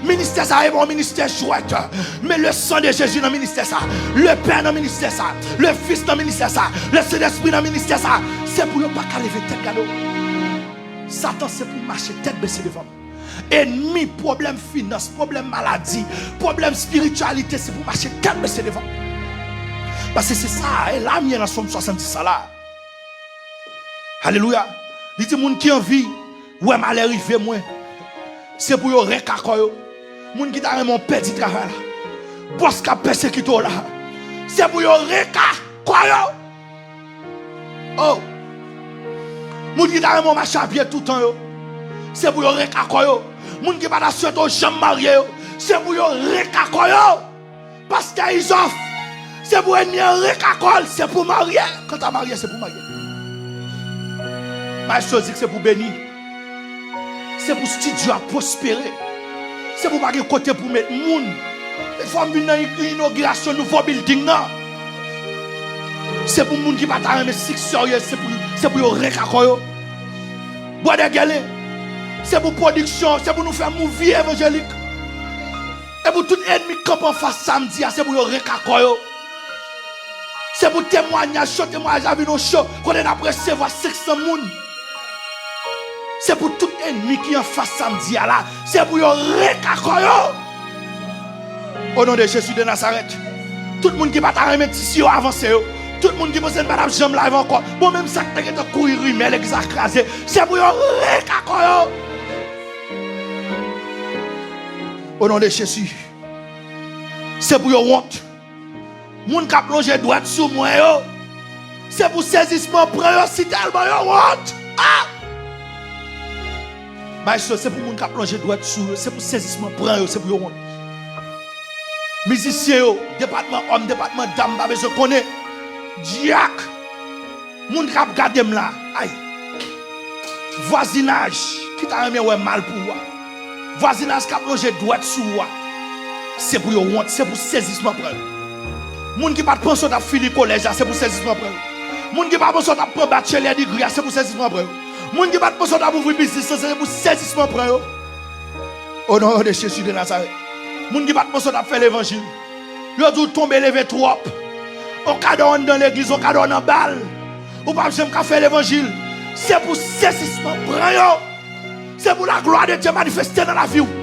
Ministè sa a, e pa yon ministè jwèt. Men le sang de Jésus nan ministè sa. Le Père nan ministè sa. Le Fils nan ministè sa. Le Sentespri nan ministè sa. Se pou yo pa ka leve tèt gade w. Satan se pou mache tèt bese devan m. Ènmi, pwoblèm finans, pwoblèm maladi, pwoblèm espirityalite, se pou mache tèt bese devan m. Paske se sa, e la m ye nan Sòm swasanndis sa la. Alelouya. Li di, moun ki anvi wè malè rive mwen, se pou yo reka kò yo. Moun ki ta renmen w pèdi travay la, bòs k ap pèsekite w la, se pou yo reka kò yo. O! Moun ki ta renmen w mache a pye toutan yo, se pou yo reka kò yo. Moun ki pa ta swete w janm marye yo, se pou yo reka kò yo. Pastè Izòf, se pou ènmi an reka kò l, se pou marye. Kanta marye, se pou marye. Maestro Zik, se pou beni. Se pou estidyo a pwospere. Se pou pa gen kote pou met moun. Fò m vin nan inogirasyon nouvo bilding nan. Se pou moun ki pa ta renmen siksè w ye, se pou, se pou yo renka kò yo. Brother Gelen, se pou pwodiksyon, se pou nou fè movie evanjelik. E pou tout ènmi k kanpe anfas sa m di a, se pou yo renka kò yo. Se pou temwayaj, cho temwayaj la vin yon cho kote n ap resevwa senk san moun. Se pou tout ènmi ki anfas sa m di a la, se pou yo renka kò yo. O non de Jezi de Nazarèt, tout moun ki pa ta renmen ti siyo avanse yo, tout moun ki panse n pa t ap janm live ankò, bon, menm sa k te gentan kouri rimè legliz la kraze, se pou yo renka kò yo. O non de Jezi, se pou yo wont. Moun k ap lonje dwèt sou mwen yo, se pou sezisman pran yo sitèlman yo wont. Ah! Maestro, se pou moun k ap lonje dwèt sou yo, se pou sezisman pran yo, se pou yo wont. Mizisyen yo, depatman òm, depatman dam, m pa bezwen konnen. Dyak! Moun k ap gade m la, ay! Vwazinaj ki ta renmen wè mal pou ou a, vwazinaj k ap lonje dwèt sou ou a, se pou yo wont, se pou sezisman pran yo. Moun ki pa t panse w t ap fini kolèj la, se pou sezisman pran yo. Moun ki pa panse w t ap pran bachelè digri a, se pou sezisman pran yo. Moun ki pa t panse w t ap ouvri biznis lan, se pou sezisman pran yo. O non de Jezi de Nazarèt. Moun ki pa t panse w t ap fè levanjil, yo di w tonbe leve twòp. On kadò anndan legliz, on kadò nan bal. Ou p ap janm ka fè levanjil. Se pou sezisman pran yo. Se pou laglwa de Dye manifeste nan lavi w.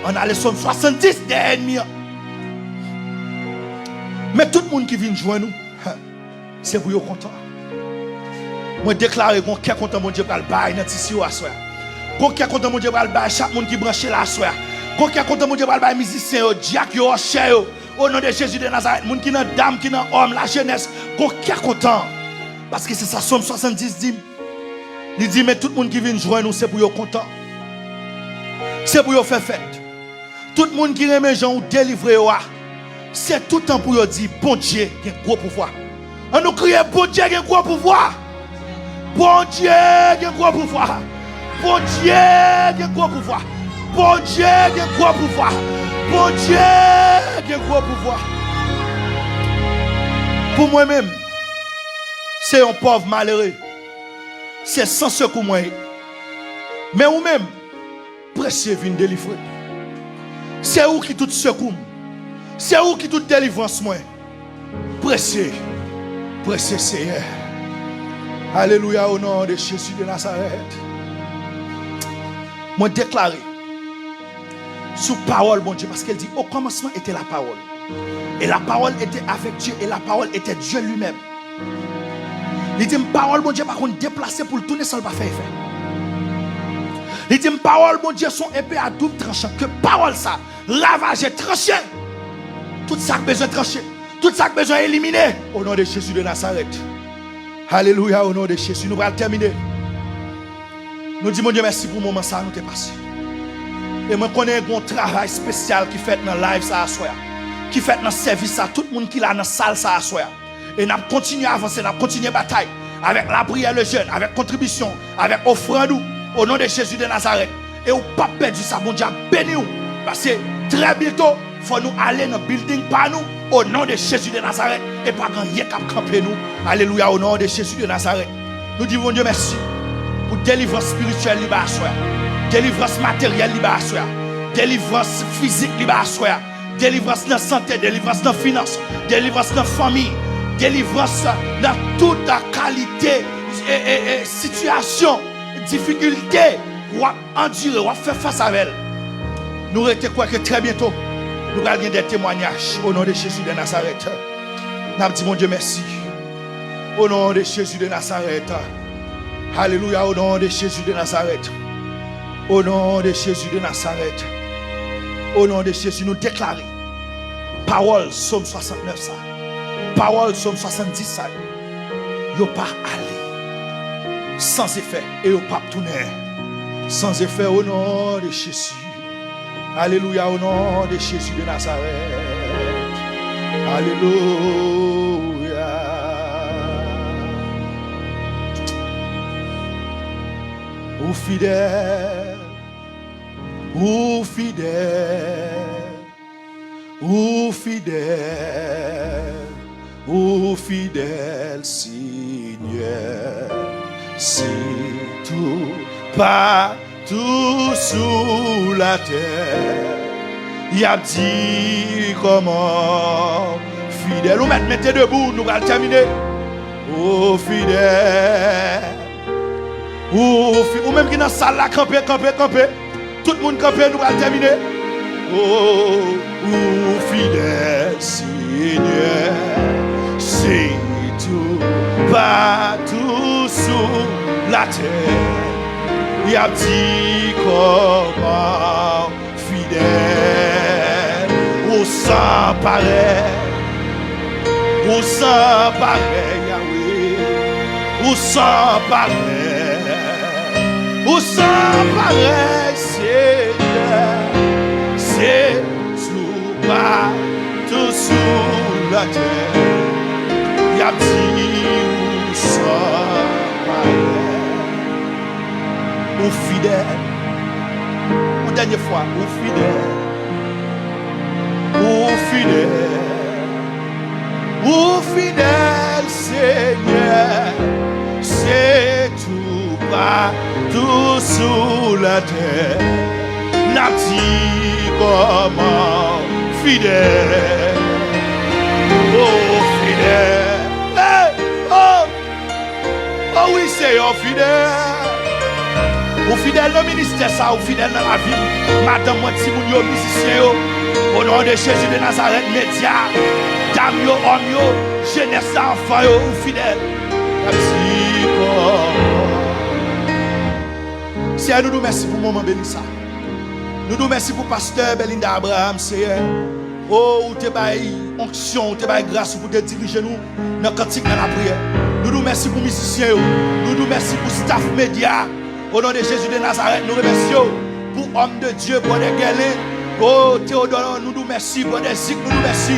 Ann ale Sòm swasanndis dèyè ènmi an. Men tout moun ki vin jwenn ou, se pou yo kontan. Mwen deklare gon kè kontan Bondye pral bay nan ti siyo aswè a. Gon kè kontan Bondye pral bay chak moun ki branche la aswè a. Gon kè kontan Bondye pral bay mizisyen yo, dyak yo, òchè yo. O non de Jezi de Nazarèt, moun ki nan dam, ki nan òm, lajenès, gon kè kontan. Paske se sa Sòm swasanndis di m. Li di, men tout moun ki vin jwenn ou, se pou yo kontan. Se pou yo fè fèt. Tout moun ki renmen jan ou delivre yo a, se toutan pou yo di, Bondye gen gwo pouvwa. An nou kriye, Bondye gen gwo pouvwa! Bondye gen gwo pouvwa! Bondye gen gwo pouvwa! Bondye gen gwo pouvwa! Bondye gen gwo pouvwa! Pou mwen menm, se yon pòv malere. Se san sekou mwen ye. Men ou menm, prese vin delivre. Se ou ki tout sekou m. Se ou ki tout delivrans mwen. Prese, prese, Seyè. Alelouya, o non de Jezi de Nazarèt. Mwen deklare sou pawòl Bondye, paske l di, au commencement était la parole. Et la parole était avec Dieu, et la parole était Dieu lui-même. Li di m, pawòl Bondye pa konn deplase pou l tounen san l pa fè efè. Li di m, pawòl Bondye se yon epe a doub tranchan, ke pawòl sa ravaje, tranche tout sa k bezwen tranche, tout sa k bezwen elimine, o non de Jezi de Nazarèt. Alelouya, o non de Jezi. Nou pral tèmine. Nou di Bondye mèsi pou moman sa a nou te pase. E mwen konnen gen yon travay espesyal ki fèt nan live sa a aswè a, ki fèt nan sèvis sa a, tout moun ki la nan sal sa a aswè a. E n ap kontinye avanse, n ap kontinye batay avèk lapriyè, le jèn, avèk kontribisyon, avèk ofrann ou, o non de Jezi de Nazarèt. E ou p ap pèdi sa, Bondye ap beni w. Paske trè byento, fò nou ale nan building pa nou, o non de Jezi de Nazarèt, e pa gen anyen k ap kanpe nou. Alelouya, o non de Jezi de Nazarèt. Nou di Bondye mèsi pou delivrans espirityèl li bay aswè a, delivrans materyèl li bay aswè a, delivrans fizik li bay aswè a, delivrans nan sante, delivrans nan finans, delivrans nan fanmi, delivrans nan tout kalite e, e, e, sitiyasyon, difikilte w ap andire, w ap fè fas avè l. Nou rete kwè ke trè byento, nou pral gen de temwayaj, o non de Jezi de Nazarèt. N ap di Bondye mèsi. O non de Jezi de Nazarèt. Alelouya, o non de Jezi de Nazarèt. O non de Jezi de Nazarèt. O non de Jezi, nou deklare pawòl Sòm swasannnèf sa, pawòl Sòm swasanndis sa yo, yo pa ale san efè e yo p ap tounen san efè, o non de Jezi. Alelouya, o non de Jezi de Nazarèt. Alelouya. Ou fidèl, ou fidèl, ou fidèl. Ou fidèl, Senyè, se toupatou sou latè. Y ap di kòman fidèl. Ou mèt mete debou, nou pral tèmine. Ou fidèl. Ou fi, ou menm ki nan sal la, kanpe, kanpe, kanpe. Tout moun kanpe, nou pral tèmine. O, ou fidèl, Senyè, se toupatou sou latè. Y ap di kòman fidèl, ou san parèy, ou san parèy, Yahweh, ou san parèy, ou san parèy, Senyè, se toupatou sou latè, y ap di ou san parèy. Ou fidèl. Yon dènye fwa, ou fidèl. Ou fidèl. Ou fidèl, Senyè. Se toupatou sou latè. N ap di kòman fidèl. O fidèl. Hey! Oh! O wi, Seyè, ou fidèl. Ou fidèl nan ministè sa, ou fidèl nan lavi m. Madanm mwen, timoun yo, mizisyen yo. O non de Jezi de Nazarèt, medya, dam yo, òm yo, jenès la, anfan yo, ou fidèl. N ap di kòman. Seyè, nou di w mèsi pou moman beni sa. Nou di w mèsi pou pastè Belinda Abraham, Seyè. O, ou te bay onksyon, ou te bay gras ou pou te dirije nou nan kantik, nan lapriyè. Nou di w mèsi pou mizisyen yo. Nou di w mèsi pou staff medya. O non de Jezi de Nazarèt, nou remèsye w pou òm de Dye, Brother Guerlin. O, Theodore, nou di w mèsi. Brother Zik, nou di w mèsi.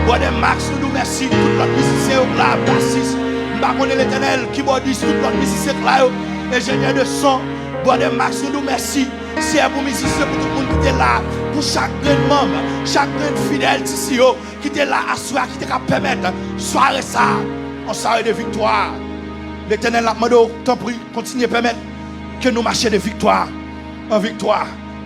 Brother Max, nou di w mèsi. Tout lòt mizisyen yo k la, basis. M pa konnen, Letènèl, kibòdis, tout lòt mizisyen k la yo. Enjenyè de son, Brother Max, nou di w mèsi. Seyè, pou mizisyen, pou tout moun ki te la, pou chak grenn manm, chak grenn fidèl isi yo, ki te la aswè a, ki te ka pèmèt sware sa a, yon sware de viktwa. Letènèl, n ap mande w, tanpri, kontinye pèmèt ke nou mache de viktwa an viktwa.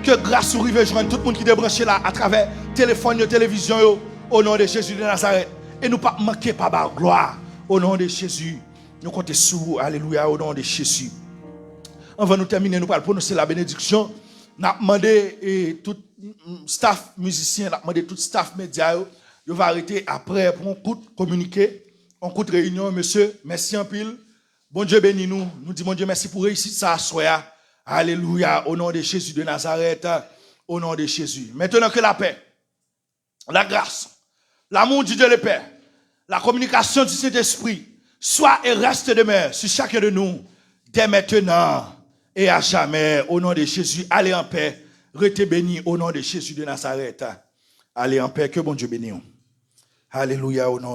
Ke gras ou rive jwenn tout moun ki te branche la atravè telefòn yo, televizyon yo, o non de Jezi de Nazarèt. E nou p ap manke pa ba w glwa, o non de Jezi. Nou konte sou ou, alelouya, o non de Jezi. Anvan nou tèmine, nou pral pwononse la benediksyon. N ap mande, e, tout, mm, staff mizisyen, n ap mande tout staff medya yo, yo va rete aprè pou yon kout kominike, yon kout reyinyon, mesye, mèsi anpil. Bondye beni nou. Nou di Bondye mèsi pou reyisit sa aswè a. Alelouya, o non de Jezi de Nazarèt, o non de Jezi. Maintenant que la paix, la grâce, l'amour du Dieu le Père, la communication du Saint-Esprit soit et reste demeure sur chacun de nous, dès maintenant et à jamais, au nom de Jésus. Allez en paix, rete beni, au nom de Jésus de Nazareth. Allez en paix, que Bondye beni w. Alelouya, o non